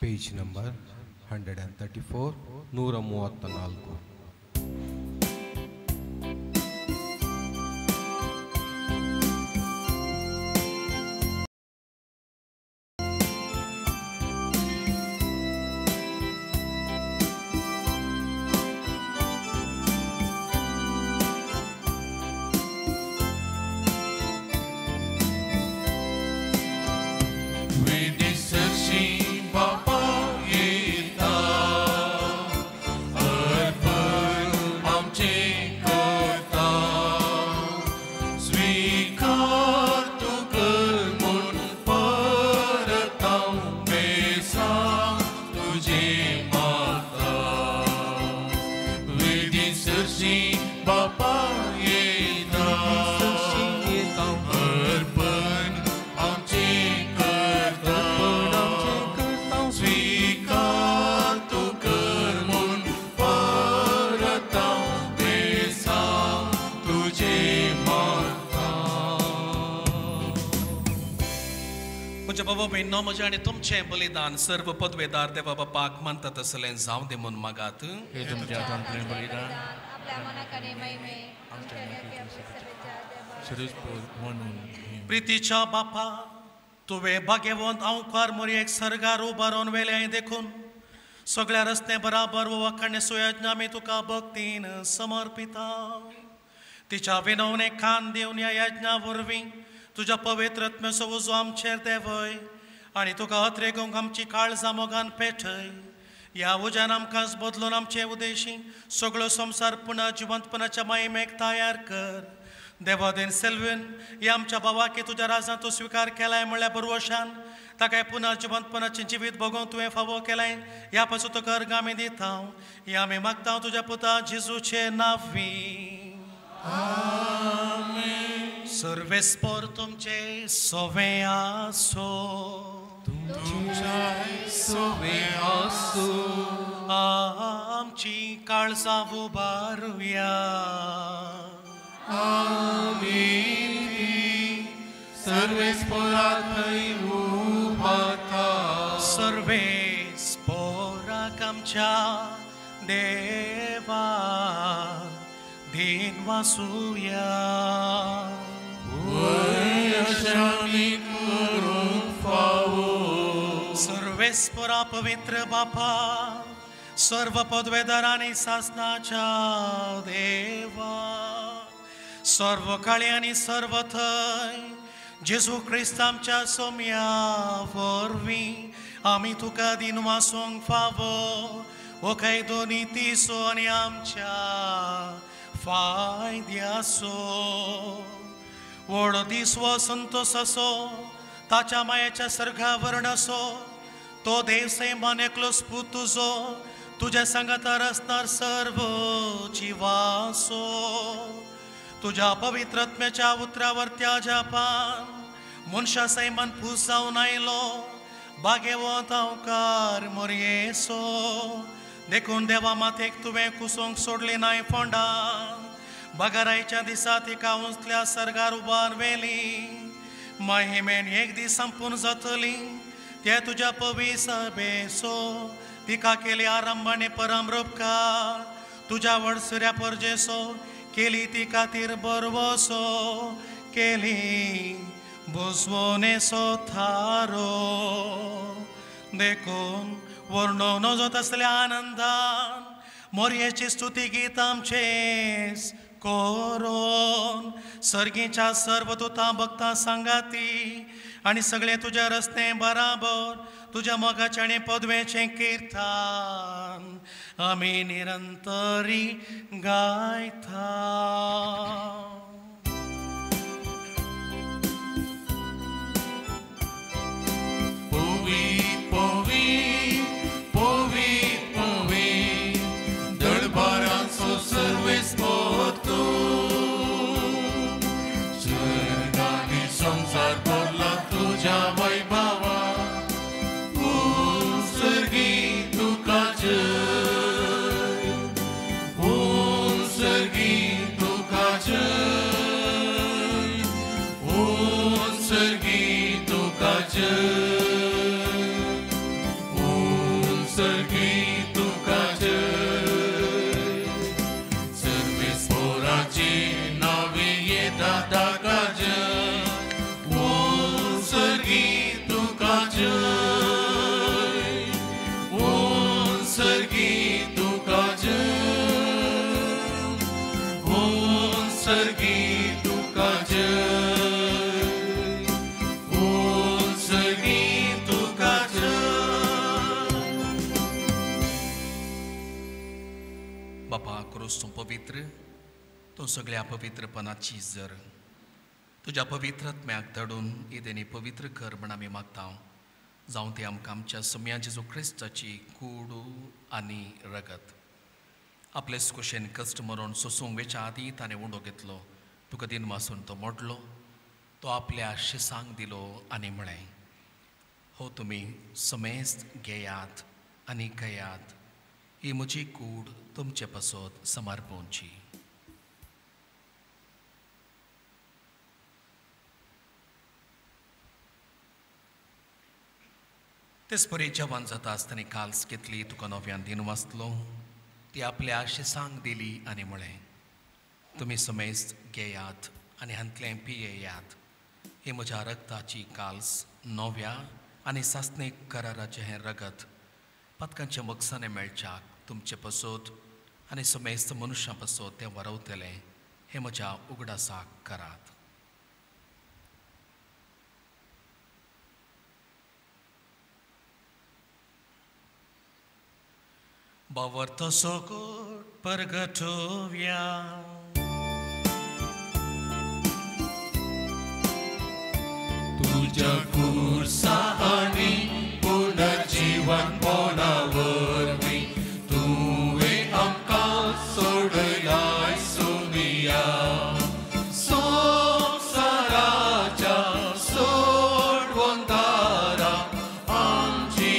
Page number 134 134. म्हजें आनी तुमचें बलिदान सर्व पदवेदार देवा बापाक मानता तसलें जावं दे म्हूण मागात. प्रितीच्या बापा तुवें भाग्यवंत अंवकार मोरयेक सर्गार उबारून वेलें देखून सगळ्या रस्ते बराबर वखाणे सुयज्ञा आमी तुका भक्तीन समर्पिता. तिच्या विनवणे कान दिवन ह्या यज्ञा वरवीं तुज्या पवित्र आत्म्याचो उजो आमचेर देंवय आनी तुका अत्रेगूंक आमची काळजां मोगान पेटय. ह्या उज्यान आमकांच बदलून आमचे उदेशी सगळो संवसार पुनः जिवंतपणाच्या मायमेक तयार कर. देवादेन सेल्वीन ह्या आमच्या बाबाकी तुज्या राजान तूं स्विकार केलाय म्हळ्यार बरवशान ताका पुनः जिवंतपणाचें जिवीत भोगोवंक तुवें फावो केलाय ह्या पासून तुका अर्घ आमी दिता. हें आमी मागता तुज्या पुता जेजूचे नांवी. सर्वेस्पोर तुमचे सोवे आसो. आमची काळजां उबारुया. सर्वेस्पोराक आमच्या देवा दिन वासुया. सर्वेस्पोरा पवित्र बापा सर्व पदवेदार आनी सासनाच्या देवा सर्व काळी आनी सर्व थंय जेजू क्रिस्त आमच्या सोम्या वरवीं आमी तुका दिन वासूंक फावो हो कायदो नितीचो आनी आमच्या फायद्याचो. व्हड दीस हो संतोसाचो ताच्या मायेच्या सर्गावरण असो तो देव सैमान एकलोच पूत तुजो तुज्या सांगातार आसणार सर्व जिवासो. तुज्या पवित्र आत्म्याच्या उतरावर त्या जापान मनशा सैमान पूस जावन आयलो बागेवंत हांवकार मोरयेसो. देखून देवा मातेक तुवें कुसोंक सोडली नाय फोंडान बगारायच्या दिसा तिका उंचल्या सर्गार उबार व्हेली. माहिमेन एक दीस संपून जातली ते तुज्या पविसबेसो तिका केली आरंभ आनी परमरूपकार तुज्या वडसुऱ्या परजेसो केली ती खातीर बरवसो केली बुजवणेचो थारो. देखून वर्णो नजो तसल्या आनंदान मोरयेची स्तुती गीत आमचेच करून सर्गीच्या सर्व तुतां भक्तां सांगाती आनी सगळे तुज्या रस्ते बराबर तुज्या मोगाचें आनी पदवेचें किर्तन आमी निरंतरी गायता. बापा क्रूस तूं पवित्र, तूं सगळ्या पवित्रपणाची जर तुज्या पवित्र आत्म्याक धाडून इदेनी पवित्र कर म्हण आमी मागता. जावं ते आमकां आमच्या सम्या जेजू क्रिस्ताची कूड आनी रगत. आपले कुशेन कश्ट मरून सोसूंक वेच्या आदीं ताणें उंडो घेतलो, तुका दिनवासून तो मोडलो, तो आपल्या शिसांक दिलो आनी म्हळें, हो तुमी समेस्त घेयात आनी खेयात, ही म्हजी कूड तुमचे पासत समर्पणची. तेच परी जेवण जाता आसतना काल्स घेतली, तुका नव्यान दिन वाचलो, ती आपल्या शिसांक दिली आनी म्हळें, तुमी समेस्त घेयात आनी हांतलें पियेयात, ही म्हज्या रगताची काल्स नव्या आनी सासणीक कराराचें हें रगत पातकांच्या मकसाने मेळच्याक तुमचे पसत आनी समेस्त मनुष्या पसत तें वरवतलें, हें म्हज्या उगडासाक करात. बावर्त सोकोट परगटोव्या. तुझ्या खुर्सा आनी पुनर्जीवनपणा वरवीं तुवें आमकां सोडयलाय सोमिया. संवसाराच्या सोडवणदारा आमची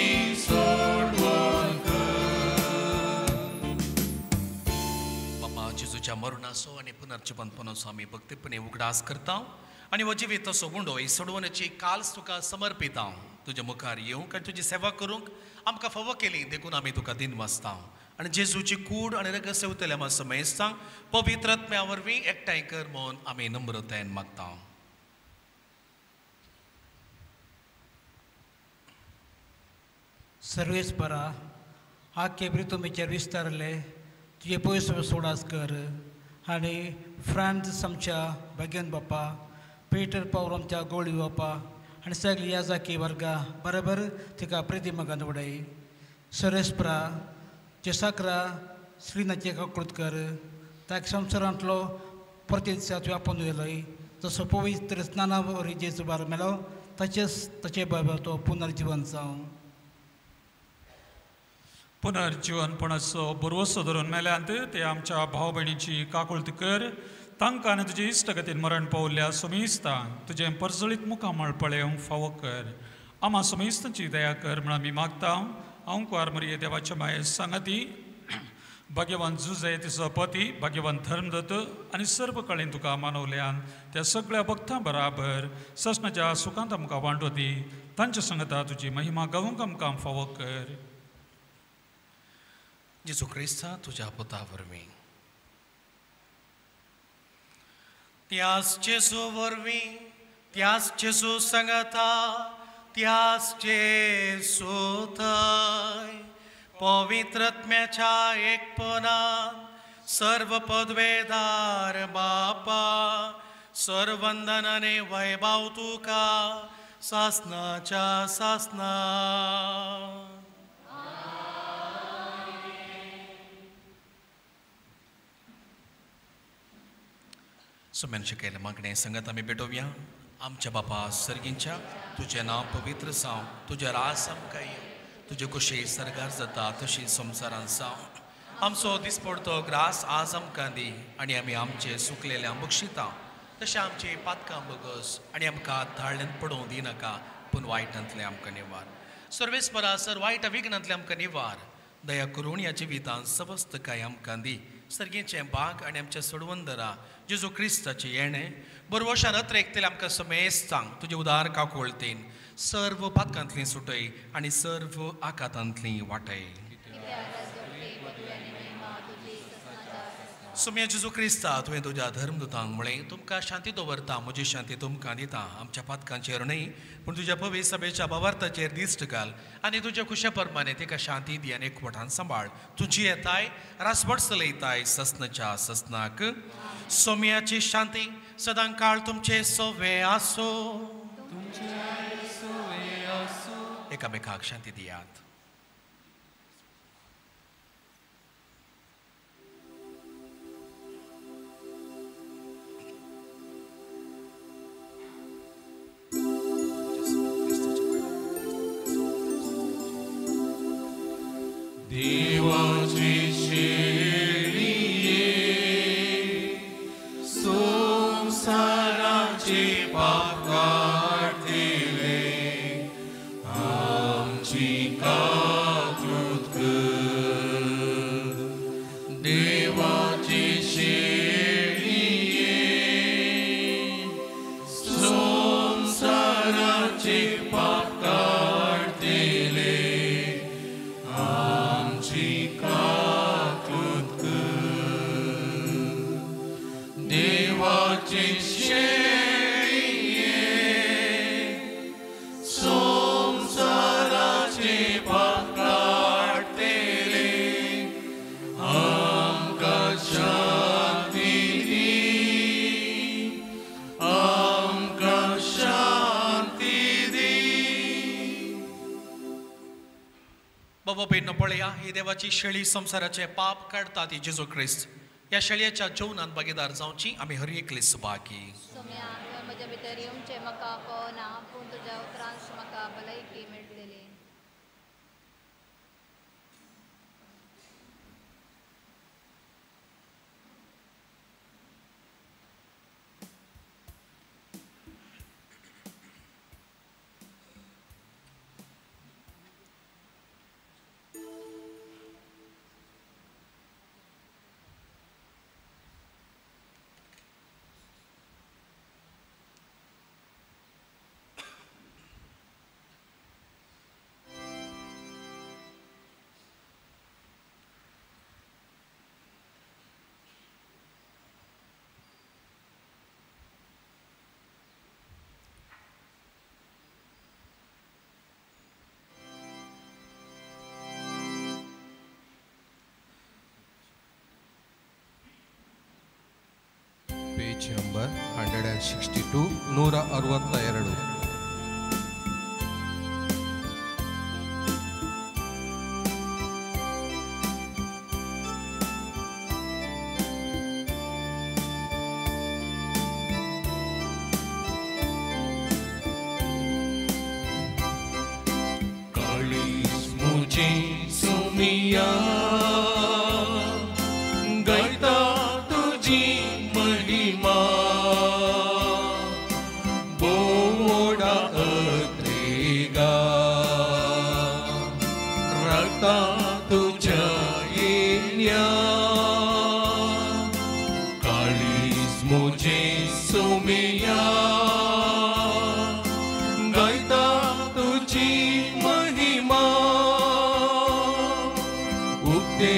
सोडवण कर. बाबा जेजूच्या मरणाचो आनी पुनर्जीवनपणाचो आमी भक्तीपणे उगडास करता आनी हो जिवीत असो उंडो ही सोडवण्याची काल्स तुका समर्पिता. तुज्या मुखार येवंक आनी तुजी सेवा करूंक आमकां फावो केली देखून आमी तुका दिनवासता. आनी जेजूची कूड आनी रगत सेवतल्या आमकां समेस्तांक पवित्र आत्म्या वरवीं एकठांय कर म्हूण आमी नम्रतायेन मागता. सर्वेस्परा आखे प्रितुमीचेर विस्तारले तुजे पयस सोडास कर आनी फ्रांस आमच्या भाग्यन बापा, पीटर पावल आमच्या गोळी बापा आनी सगळी याजाकी वर्गा बरोबर तिका प्रिती मगान उडय. सर्वेस्परा जेसाक्रा श्रीनाचे काकृत कर, ताका संवसारांतलो परते दिसा तुवें आपोवन येयलोय, जसो पवित्र स्नाना वरवीं जेजू बार मेलो तशेंच ताचे बरोबर तो पुनर्जीवन जावं. पुनर्जीवनपणाचो बरवसो धरून मेल्यांत ते आमच्या भाव भयणीची काकुळत कर, तांकां आनी तुजे इश्टगतीन मरण पावल्ल्या समेस्तांक तुजें परजळीत मुखामळ पळेवंक फावो कर. आमा समेस्तांची दया कर म्हण आमी मागता. हांव कुवार मरिये देवाच्या माये सांगाती भाग्यवान जुजे तिचो पती भाग्यवान धर्मदत्त आनी सर्व कळेन तुका मानवल्यान त्या सगळ्या भक्तां बराबर ससनाच्या सुखांत आमकां वांटो दी, तांच्या संगता तुजी महिमा गावंक आमकां फावो कर. जेजू क्रिस्ता तुज्या पुता वरवीं, त्याच जेजू वरवीं, त्याच जेजू सांगता, त्याच जेजू थंय पवित्र आत्म्याच्या एकपणान सर्व पदवेदार बापा सर्वंदनाने वैभव तुका सासनाच्या सासना. सुम्यान शिकयलें मागणें संगत आमी भेटोवया. आमच्या बापा सर्गींच्या, तुजें नांव पवित्र जावं, तुजें राज आमकां येवं, तुजे कुशी सर्गार जाता तशी संवसारान जावं. आमचो दिसपडतो ग्रास आज आमकां दी आनी आमी आमचे सुकलेल्या बक्षिता तशें आमची पातकां बगस आनी आमकां धाळ्यांत पडोवंक दिनाका, पूण वायटांतलें आमकां निवार. सर्वेस्परा सर वायट विघ्नांतलें आमकां निवार. दया करून ह्या जिवितांत सवस्तकाय आमकां दी. सर्गीचें बाग आनी आमच्या सोडवंदरा जेजू क्रिस्ताचें येणें बरवशान अत्रेकतले आमकां समेस्तांक तुजें उदार काकुळतेन सर्व पातकांतलीं सुटय आनी सर्व आकातांतलीं वाटय. सुम्या जेजू क्रिस्ता तुवें तुज्या धर्मदूतांक म्हळें, तुमकां शांती दवरता, म्हजी शांती तुमकां दिता. आमच्या पातकांचेर न्हय पूण तुज्या पवित्र सभेच्या भावार्थाचेर दिश्ट घाल आनी तुज्या खुशा प्रमाणे तिका शांती दी आनी एकवटान सांबाळ. तुजी येताय रासवट चलयताय ससनाच्या ससनाक. सोम्याची शांती सदां काळ तुमचे सोवे आसो. एकामेकाक शांती दियात. शेळये संवसाराचे पाप काडटले आमकां शांती दी, आमकां शांती दी. बाबा भयणो पळया, ही देवाची शेळी संवसाराचे पाप काडटा ती जेजू क्रिस्त. ह्या शेळयेच्या जेवणान भागीदार जावची आमी हर एकली सुबाकी. सोम्या, तुवें म्हज्या भितर येवचें म्हाका पळोवना, पूण तुज्या उतरांत म्हाका भलायकी मेळटली. Page number 162, 162. काळीज मुझे सुमिया गायता तुझी महिमा, बोडा अत्रेगा रक्ता तुझ्या येण्या. काळीज मुझे सुमिया गायता तुझी महिमा, उक्ते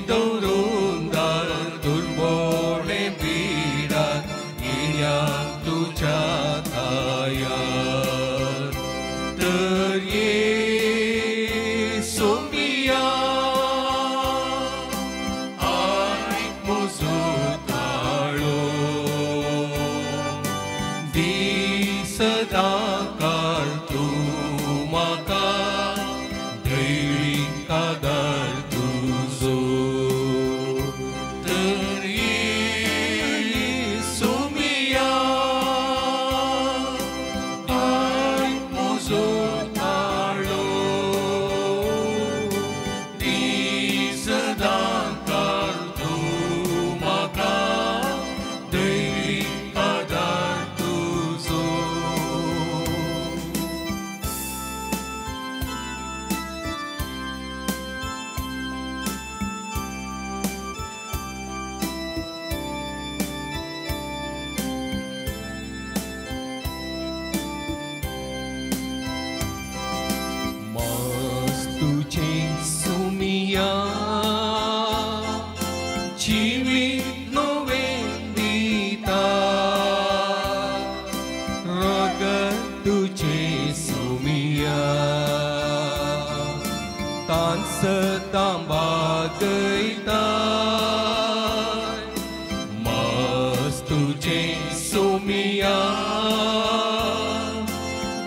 दवरून दार दुर्बोळे बिडात येण्या तुझ्या थायार. तर ये सोमिया आयक म्हजो ताळो, दी सदांकाळ तूं म्हाका दैवी आदार तुजो. तर ये सोमिया आयक म्हजो ताळो, दी सदांकाळ तूं म्हाका दैवी आदार तुजो. मास तुझे सुमिया जिवीत नवें दिता, रगत तुझे सुमिया तान सदां बागयता. मास तुझे सुमिया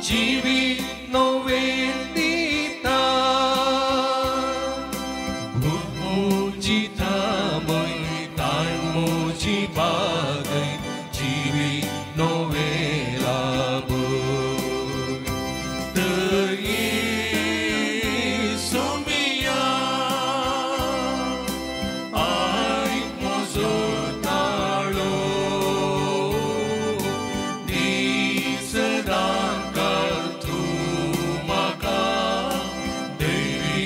जिवीत नवें दिता, भूक म्हजी थांबय ताण म्हजी बागय जिवीत नवें लाभय. तर ये सोमिया आयक म्हजो ताळो, दी सदांकाळ तूं म्हाका दैवी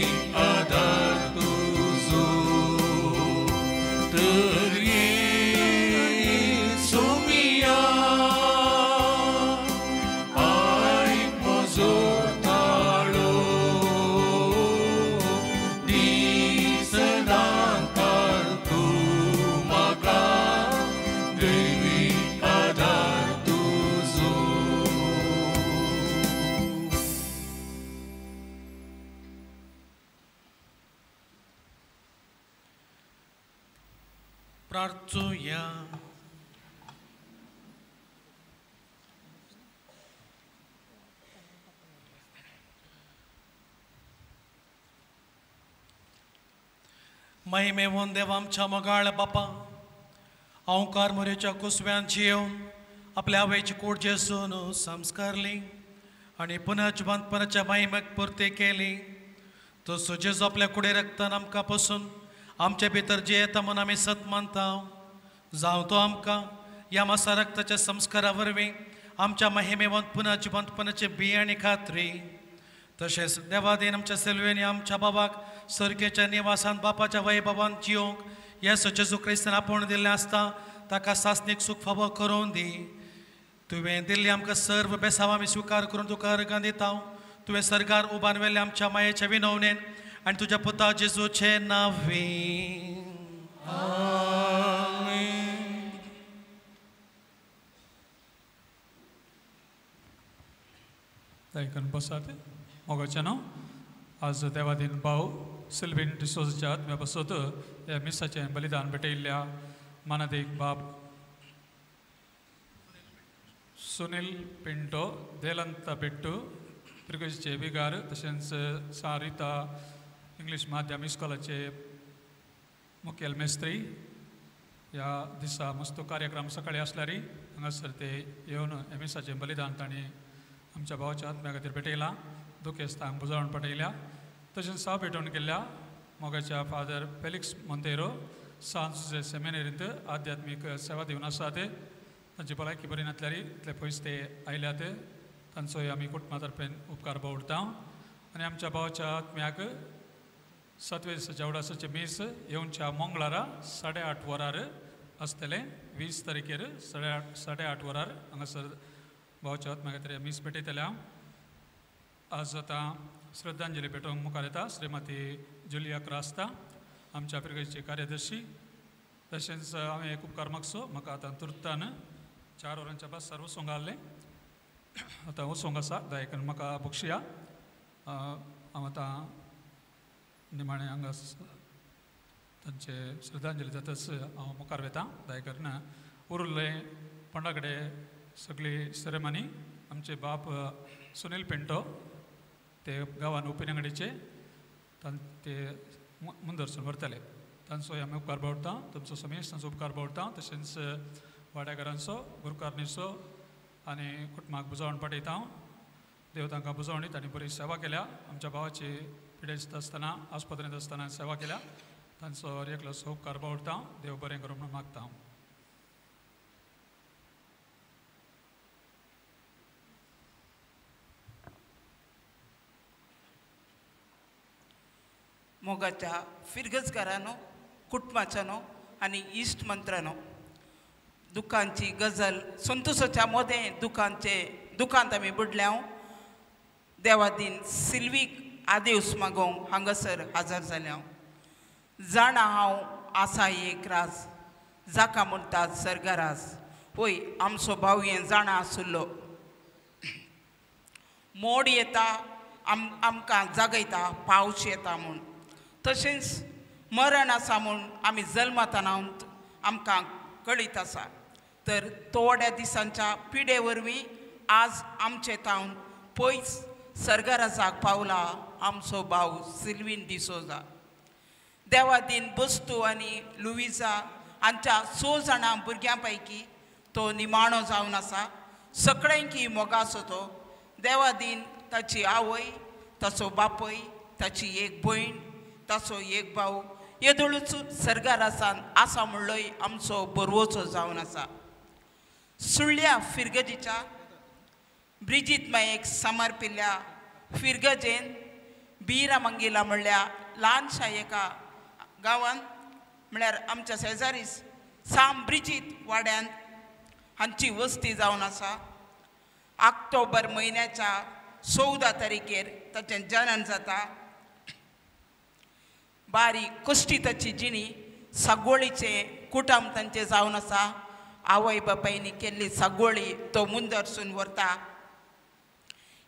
आदार तुजो. तर ये सोमिया आयक म्हजो ताळो, दी सदांकाळ तूं म्हाका दैवी आदार. प्रार्थुया. महिमेवन देव आमच्या मोगाळ बापा, हांवकार मोरेच्या कुसव्यान जियेवन आपल्या आवयची कूड जेसून संस्कारली आनी पुनः जिवंतपणाच्या महिमेक पुर्ती केली. तसो जेजू आपल्या कुडे रक्तान आमकां पसून आमचे भितर जियेता म्हूण आमी सत मानता. जावं तो आमकां ह्या मासा रक्ताच्या संस्कारा वरवीं आमच्या महिमेवंत पुनः जिवंतपणाचे बी आनी खात्री. तशेंच देवादीन आमच्या सेल्वेनी आमच्या बाबाक सर्गेच्या निवासान बापाच्या वैभवान जियोंक येसो जेजू क्रिस्तान आपोवन दिल्लें आसता ताका सासणीक सूख फावो करून दी. तुवें दिल्ली आमकां सर्व बेसांव आमी स्विकार करून तुका अर्गां दिता. तुवें सरकार उबान व्हेल्लें आमच्या मायेच्या विनवणेन आनी तुज्या पुता जेजूचे नांवे. दयाकरून बसात. मोगाचें नांव आज देवादीन भाव सिल्वीन डिसोजाच्या आत्म्या पासत ह्या मिसाचें बलिदान भेटयल्ल्या मानादीक बाब सुनील पिंटो देलंत बेट्टू पिरगुजीचे विगार तशेंच सारिता इंग्लीश माध्यम इस्कॉलाचे मुखेल मेस्त्री ह्या दिसा मस्त कार्यक्रम सकाळी आसल्यार हांगासर ते येवन ह्या मिसाचें बलिदान तांणी आमच्या भावाच्या आत्म्या खातीर भेटयलां, दुखेस्तांक बुजावण पटयल्या. तशेंच साव भेटवण केल्ल्या मोगाच्या फादर फेलिक्स मोंतेरो सांत जुझे सेमिनरींत आध्यात्मीक सेवा दिवन आसात. तांची भलायकी बरी नासल्यार इतले पयस ते आयल्यात, तांचोय आमी कुटुंबा तर्फेन उपकार बावडटा. आनी आमच्या भावाच्या आत्म्याक सातवे दिसाच्या उडासाचें मीस येवच्या मंगळारा 8:30 वरार आसतलें. 20 तारखेर 8:30 वरार हांगासर भावाच्या आत्म्या खातीर मीस भेटयतल्या. आज आतां श्रद्धांजली भेटोवंक मुखार येता श्रीमती जुलिया क्रास्ता आमच्या पिरगेचे कार्यदर्शी. तशेंच हांवें एक उपकार मागचो, म्हाका आतां तुर्तान 4 वरांच्या बसार वचूंक आहलें, आतां वचूंक आसा. दयाकरून म्हाका बक्षया. हांव आतां निमाणें हांगा तांचे श्रद्धांजली जातच हांव मुखार वता. दयाकरून उरिल्लें पंडा कडेन सगळी सेरेमनी आमचे बाप सुनील पिंटो ते गांवान ओपिनियंगडीचे ते मुंदरसून व्हरतले. तांचोय आमी उपकार बावडटा, तुमचो समेश तांचो उपकार बावडटा. तशेंच वाड्याघरांचो गुरकारणीचो आनी कुटुंबाक बुजावण पाठयता. देव तांकां बुजावणी तांणी बरी सेवा केल्या. आमच्या भावाची पिडेस्त आसतना आस्पत्रेंत आसतना सेवा केल्या, तांचो हर एकलो उपकार बावडटा. देव बरें करूं म्हणून मागता. मोगाच्या फिरगजकारांनो, कुटुंबाच्यानो आनी इश्ट मंत्रांनो, दुकानची गजल संतोषाच्या मोदें दुकानचे दुकांत आमी बुडल्या. देवादीन सिल्वीक आदेवस मागोवंक हांगासर हाजर जाल्या. जाणा हांव आसा एक राज जाका म्हणटात सर्गराज. होय आमचो भाव हें जाणा आसुल्लो. मोड येता आमकां जागयता, पावस येता म्हूण, तशेंच मरण आसा म्हूण आमी जल्मताना आमकां कळीत आसा. तर थोड्या दिसांच्या पिडे वरवीं आज आमचे तावन पयस सर्गराजाक पावला आमचो भाव सिल्वीन डिसोजा. देवादीन बस्तू आनी लुविजा हांच्या 6 जाणां भुरग्यां पैकी तो निमाणो जावन आसा. सगळ्यांकी मोगाचो तो. देवादीन ताची आवय, ताचो बापय, ताची एक भयण, ताचो एक भाव येदोळूच सर्गारासान आसा म्हणलोय आमचो बरवचो जावन आसा. सुळ्या फिरगजीच्या ब्रिजीत मायेक समर्पिल्ल्या फिरगजेन बीरा मंगिला म्हणल्या ल्हानशा एका गांवांत म्हळ्यार आमच्या शेजारीच साम ब्रिजीत वाड्यांत हांची वस्ती जावन आसा. ऑक्टोबर म्हयन्याच्या 14 तारखेर ताचें जनन जाता. बारीक कश्टी ताची जिणी, सागोळीचें कुटुंब तांचें जावन आसा. आवय बापायनी केल्ली सागोळी तो मुंदरसून व्हरता.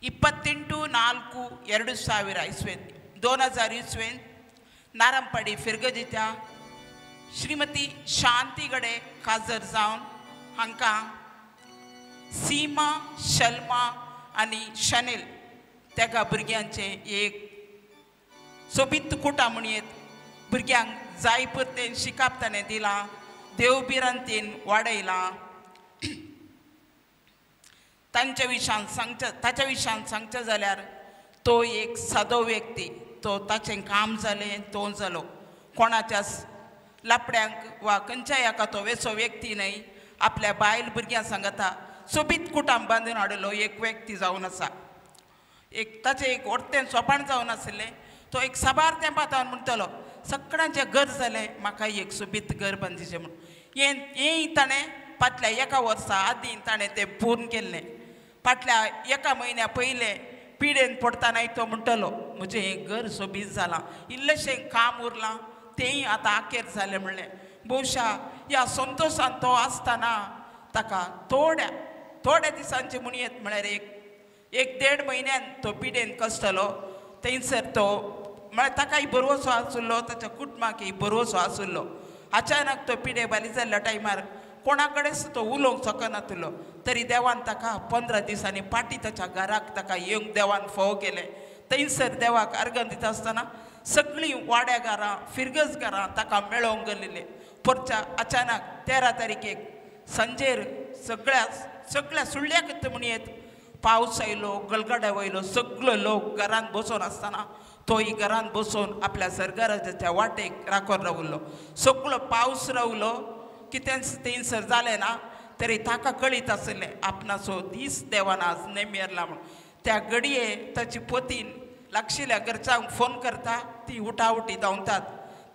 28-4-2000 इस्वेन 2000 इस्वेन नारंपाडी फिरगजीच्या श्रीमती शांती गडे काजर जावन हांकां सीमा शल्मा आनी शनेल तेगा भुरग्यांचें एक सोबीत कुटां म्हणयेत भुरग्यांक जाय पुरतें शिकाप ताणें दिलां देव भिरांतीन वाडयलां. तांच्या विशान सांगचें ताच्या विशान सांगचें जाल्यार तो एक सादो व्यक्ती तो ताचें काम जालें तो जालो कोणाच्या लापड्यांक वा खंयच्याय हाका तो वेसो व्यक्ती न्हय आपल्या बायल भुरग्यां सांगता सोबीत कुटां बांदून हाडिल्लो एक व्यक्ती जावन आसा. एक ताचें एक वरतें सोपाण जावन आशिल्लें तो एक साबार तेंपातान म्हणटलो सगळ्यांचें घर जालें म्हाका एक सोबीत घर बांदिचें म्हूण हें ताणें फाटल्या एका वर्सा आदीं ताणें तें पूर्ण केल्लें. फाटल्या एका म्हयन्या पयलें पिडेन पडटनाय तो म्हणटलो म्हजें हें घर सोबीत जालां इल्लेशें काम उरलां तेंय आतां आखेर जालें म्हणलें. भोवशा ह्या संतोशान तो आसतना ताका थोड्या थोड्या दिसांचे म्हणयेत म्हळ्यार एक देड म्हयन्यान तो पिडेन कसतलो थंयसर तो म्हळ्यार ताकाय बरोसो आशिल्लो ताच्या कुटुंबाकय बरोसो आशिल्लो. अचानक तो पिडे बाली जाल्ल्या टायमार कोणा कडेन तो उलोवंक शकनातलो तरी देवान ताका 15 दिसांनी पाटी ताच्या घराक ताका येवंक देवान फोव केलें. थंयसर देवाक अर्गण दिता आसतना सगळीं वाड्या घरां फिरगज घरां ताका मेळोवंक गेल्लीं. परच्या अचानक 13 तारखेक सांजेर सगळ्या सगळ्या सुळ्याक म्हणयेत पावस आयलो गलगड्या वयलो सगळो लोक घरांत बसून आसतना तोय घरांत बसून आपल्या सरकाराच्या वाटेक राखून रावलो. सगळो पावस रावलो कितेंच थंयसर जालें ना तरी ताका कळीत आशिल्लें आपणाचो दीस देवान आज नेमेरला म्हूण. त्या घडये ताची पोतीन लागशिल्ल्या घरच्यांक फोन करता ती उठाउठी धांवतात.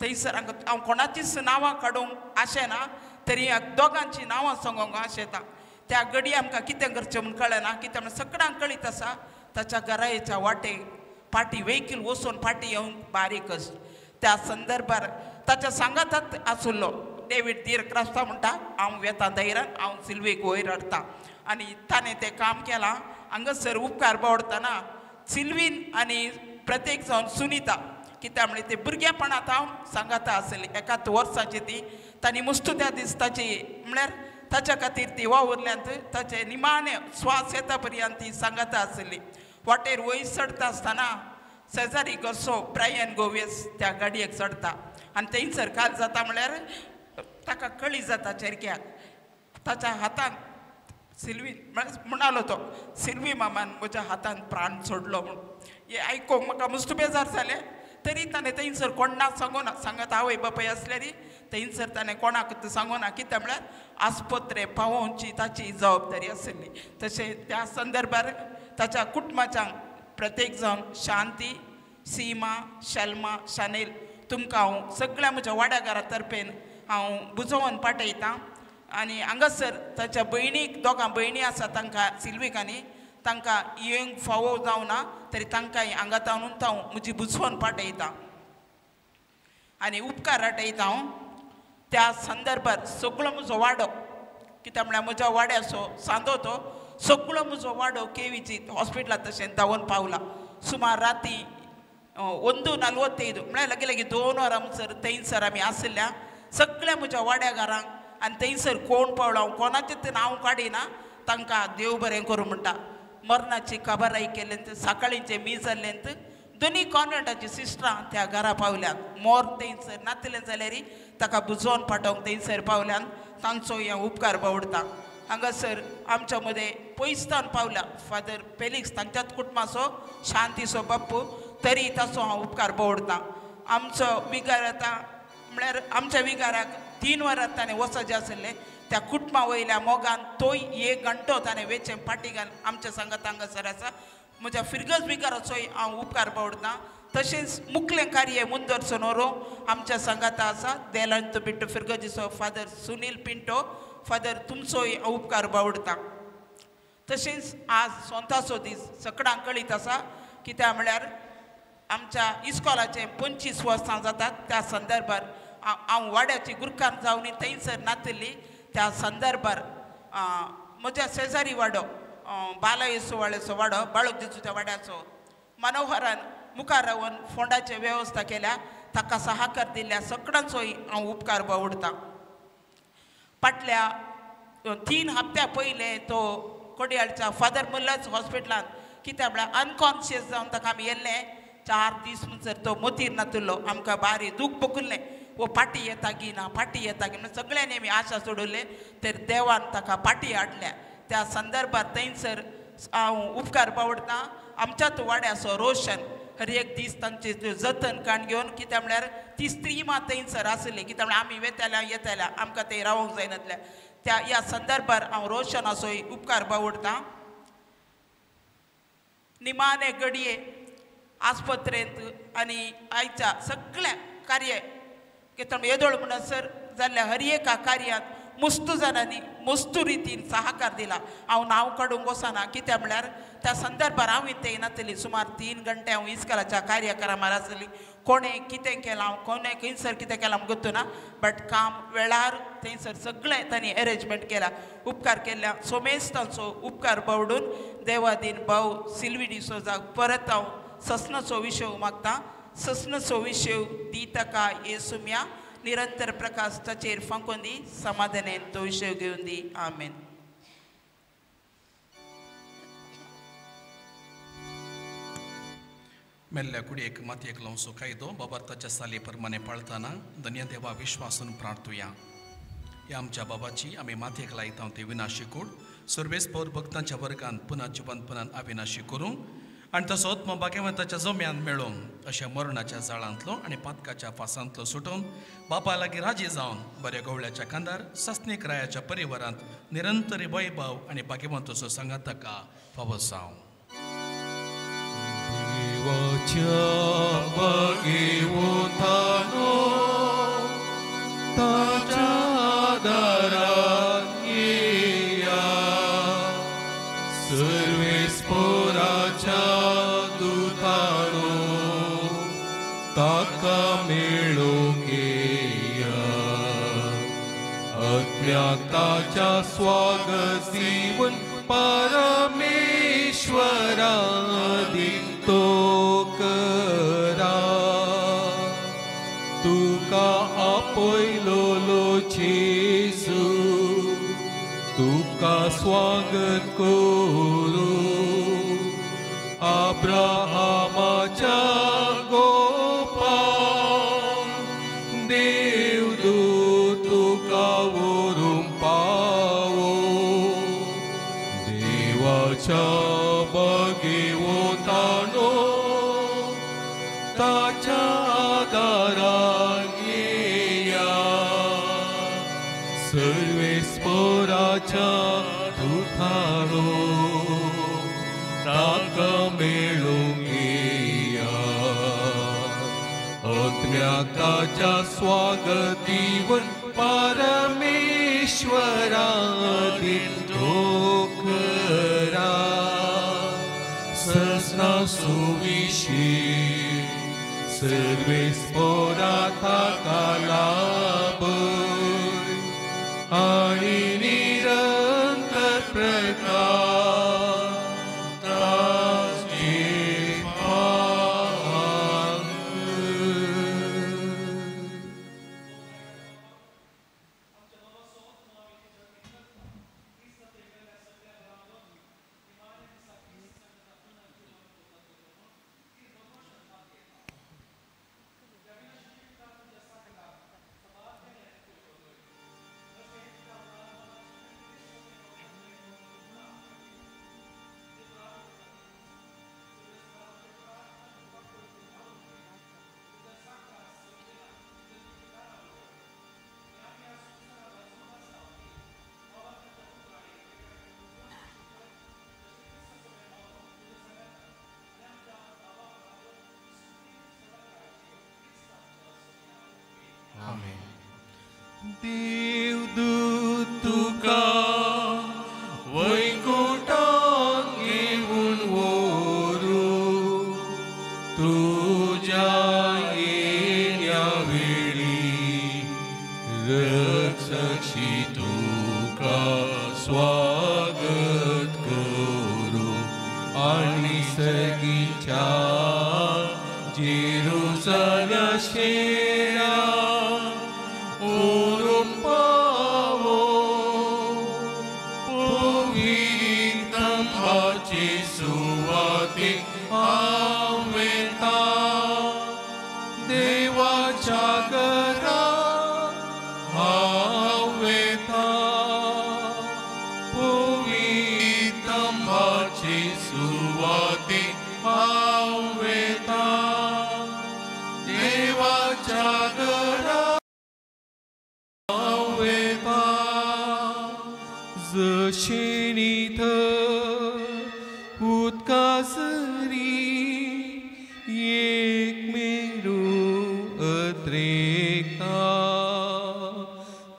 थंयसर हांव कोणाचीच नांवां काडूंक आशेना तरी दोगांचीं नांवां सांगूंक आशेता. त्या घडये आमकां कितें करचें म्हूण कळना कितें म्हण सगळ्यांक कळीत आसा ताच्या घराच्या वाटेक पाटी वेहिकल वचून पाटी येवंक बारीक कश्ट. त्या संदर्भार ताच्या सांगातात आशिल्लो डेवीड धीर क्रास्ता म्हणटा हांव वेता धैर्यान हांव सिल्वेक वयर हाडटा आनी ताणें तें काम केलां. हांगासर उपकार बावडटना सिल्वीन आनी प्रत्येक जावन सुनिता कित्याक म्हळ्यार ते भुरगेपणांत हांव सांगाता आसली एकाच वर्साची ती तांणी मुस्त त्या दीस ताची म्हळ्यार ताच्या खातीर ती वावुरल्यांत ताचे निमाणे स्वास येता पर्यंत ती सांगाता आसली. वाटेर वयर चडटा आसतना शेजारी घरचो ब्रायन गोवेस त्या गाडयेक चडटा आनी थंयसर काल जाता म्हळ्यार ताका कळी जाता चेरक्याक ताच्या हातान सिल्वी म्हणालो तो सिल्वी मामान म्हज्या हातान प्राण सोडलो म्हूण. हें आयकूंक म्हाका मुस्त बेजार जालें तरी ताणें थंयसर कोणाक सांगूना सांगत आवय बापाय आसल्यारी थंयसर ताणें कोणाक सांगूना कितें म्हळ्यार आस्पत्रे पावोवची ताची जबाबदारी आशिल्ली. तशें त्या संदर्भार ताच्या कुटुंबाच्या प्रत्येक जावन शांती सीमा शल्मा शानेल तुमकां हांव सगळ्या म्हज्या वाड्या घरा तर्फेन हांव बुजोवन पाठयतां. आनी हांगासर ताच्या भयणीक दोगां भयणी आसा तांकां सिल्वीकांनी तांकां येवंक फावो जावना तरी तांकां हांगा ताणून हांव म्हजी बुजोवन पाठयतां आनी उपकार आटयता हांव. त्या संदर्भार सगळो म्हजो वाडो कित्याक म्हळ्यार म्हज्या वाड्याचो सांदो तो सगळो म्हजो वाडो केवीची हॉस्पिटलांत तशें धांवून पावला. सुमार राती 1:45 म्हळ्यार लागीं लागीं 2 वरां म्हणसर थंयसर आमी आशिल्ल्या सगळ्या म्हज्या वाड्या घरांक आनी थंयसर कोण पावलो हांव कोणाचें नांव काडिना तांकां देव बरें करूं म्हणटा. मरणाची खबर आयकल्लें सकाळींचें मीस जाल्लें दोनी कॉन्वेंटाची सिस्टरां त्या घरा पावल्यात. मोर थंयसर नातलें जाल्यार ताका बुजोवन पाठोवंक थंयसर पावल्यान तांचो हें उपकार बावडटा. हांगासर आमच्या मदें पयसतान पावल्या फादर फेलिक्स तांच्याच कुटुंबाचो शांतीचो बाप्पू तरी ताचो हांव उपकार बावडटा. आमचो विगार आतां म्हळ्यार आमच्या विगाराक 3 वरां ताणें वचचें आशिल्लें त्या कुटुंबा वयल्या मोगान तोय एक घंटो ताणें वेचें पाटी घाल आमच्या सांगात हांगासर आसा. म्हज्या फिरगज विगाराचोय हांव उपकार बावडटा. तशेंच मुखलें कार्य मुंदर सोनोरो आमच्या सांगाता आसा देलांत बिट्टो फिरगजीचो फादर सुनील पिंटो फादर तुमचोय हांव उपकार बावडटा. तशेंच आज सोंताचो दीस सगळ्यांक कळीत आसा कित्याक म्हळ्यार आमच्या इस्कॉलाचें 25 वर्सां जातात. त्या संदर्भार हांव वाड्याची गुरकार जावन थंयसर नातिल्ली त्या संदर्भार म्हज्या शेजारी वाडो बालायेसो वाड्याचो वाडो बाळक जेजूच्या वाड्याचो मनोहरान मुखार रावन फोंडाची वेवस्था केल्या. ताका सहाकार दिल्ल्या सगळ्यांचोय हांव उपकार बावडटा. फाटल्या 3 हप्त्या पयले तो कोडयाळच्या फादर मुल्लाच हॉस्पिटलांत कित्याक म्हळ्यार अनकॉन्शियस जावन ताका आमी येल्ले 4 दीस म्हणसर तो मोतीर नातिल्लो. आमकां बारी दूख पकुल्लें, वो पाटी येता की ना पाटी येता की म्हणून सगळ्यांनी आमी आशा सोडवले तर देवान ताका पाटी हाडल्या. त्या संदर्भात थंयसर हांव उपकार बावडटा. आमच्याच वाड्याचो रोशन हर एक दीस तांचे जतन काण घेवन कित्याक म्हळ्यार ती स्त्री मात थंयसर आसली कित्याक म्हळ्यार आमी वेताल्या येताल्या आमकां थंय रावंक जायनातल्या. त्या ह्या संदर्भार हांव रोशनाचोय उपकार बावडटा. निमाणे घडये आस्पत्रेंत आनी आयच्या सगळ्या कार्य कित्याक येदोळ म्हणसर जाल्ल्या हर एका कार्यांत मुस्तू जाणांनी मुस्तू रितीन सहाकार दिला. हांव नांव काडूंक वचना कित्याक म्हळ्यार त्या संदर्भार हांव थंय नातली. सुमार 3 घंटे हांव इस्कोलाच्या कार्यक्रमार आसली. कोणें कितें केलां कोणें खंयसर कितें केलां गोत्तू ना, बट काम वेळार थंयसर सगळें तांणी एरेंजमेंट केलां. उपकार केल्ल्या सोमेस्तांचो उपकार बावडून देवादीन भाव सिल्वी डिसोजाक परत हांव ससनाचो विशय मागता. ससनाचो विशय दी ताका येसुम्या निरंतर प्रकाश ताचेर फांकोन दी, समाधानेन तो विशय घेवन दी. आमेन. मेल्ल्या कुडयेक मातयेक लावचो कायदो बाबा ताच्या साली प्रमाणे पाळताना धन्य देवा विश्वासून प्रार्थुया. ह्या आमच्या बाबाची आमी मातयेक लायता ते विनाशी कूड सर्वेस पौर भक्तांच्या वर्गान पुनः जिवंतपणान अविनाशी करूंक आनी तसो आत्मो भाग्यवंताच्या जम्यान मेळोवन अशा मरणाच्या जाळांतलो आनी पातकाच्या फासांतलो सुटोवन बापा लागीं राजी जावन बऱ्या गवळ्याच्या खांदार सासणीक रायाच्या परिवारांत निरंतर वैभव आनी भाग्यवंताचो सांगात ताका फावो जावं. देवाच्या बागेवतानो ताच्या दारात येया, सर्वेस्पोराच्या दुतानो ताका मेळोवंक येया, आत्म्याक ताच्या स्वागत दिवन परमेश्वरा तो करा. तुका आपयलोलो जेजू तुका स्वागत करूं, अब्राहामाच्या गोपा देवदूत तुका व्हरूंक पावो, देवाच्या बागेवतानो ताच्या दाराक येया, सर्वेस्पोराच्या दुतानो ताका मेळोवंक येया, आत्म्याक ताच्या स्वागत दिवन परमेश्वरा तो करा. ससना सुविशे सर्वेस्पोरा ताका लाभय आनी निरंतर प्रकाश ताचे फांक. देवदूत तुका वैकुंठाक घेवन व्हरूं, तुज्या येण्या वेळी रक्षक्षी तुका स्वागत करूं, आनी सगळीच्या जेरुसलेमा पावो पवित्र आंबाचे सुवातेक हांव वेता देवाच्या घरा हांव वेता पवित्र आंबाचे सुवातेक हांव वेता देवाच्या घरा हांव वेता जशें निथर उदका सरी एक मेरू अत्रेकता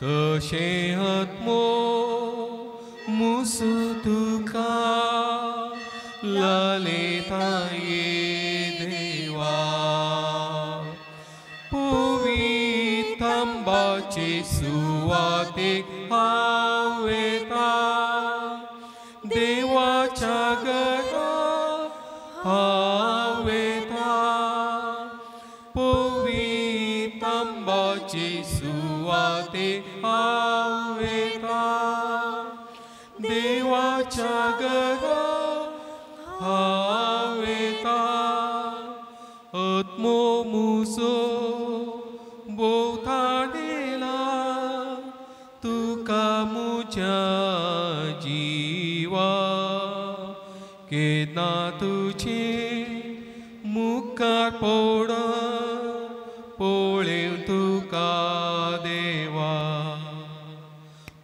तशें आत्मो मुसू तुका लालेता ये देवा पवित्र आंबाचे सुवातेक हांव वेता देवाच्या घरा हांव वेता पवित्र आंबाचे सुवातेक हांव वेता देवाच्या घरा हांव वेता आत्मो मुजो भोंवताडेला तुका म्हज्या जिवा केन्ना तुजे मुखार पड पळेवन तुका देवा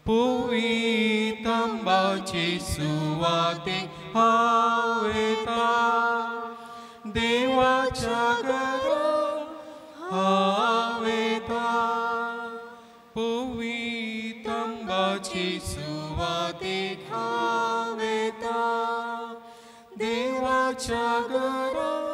पवित्र आंबाचे सुवातेक हांव वेता देवाच्या घरा हांव वेता पवित्र आंबाचे सुवातेक हांव वेता देवाच्या घरा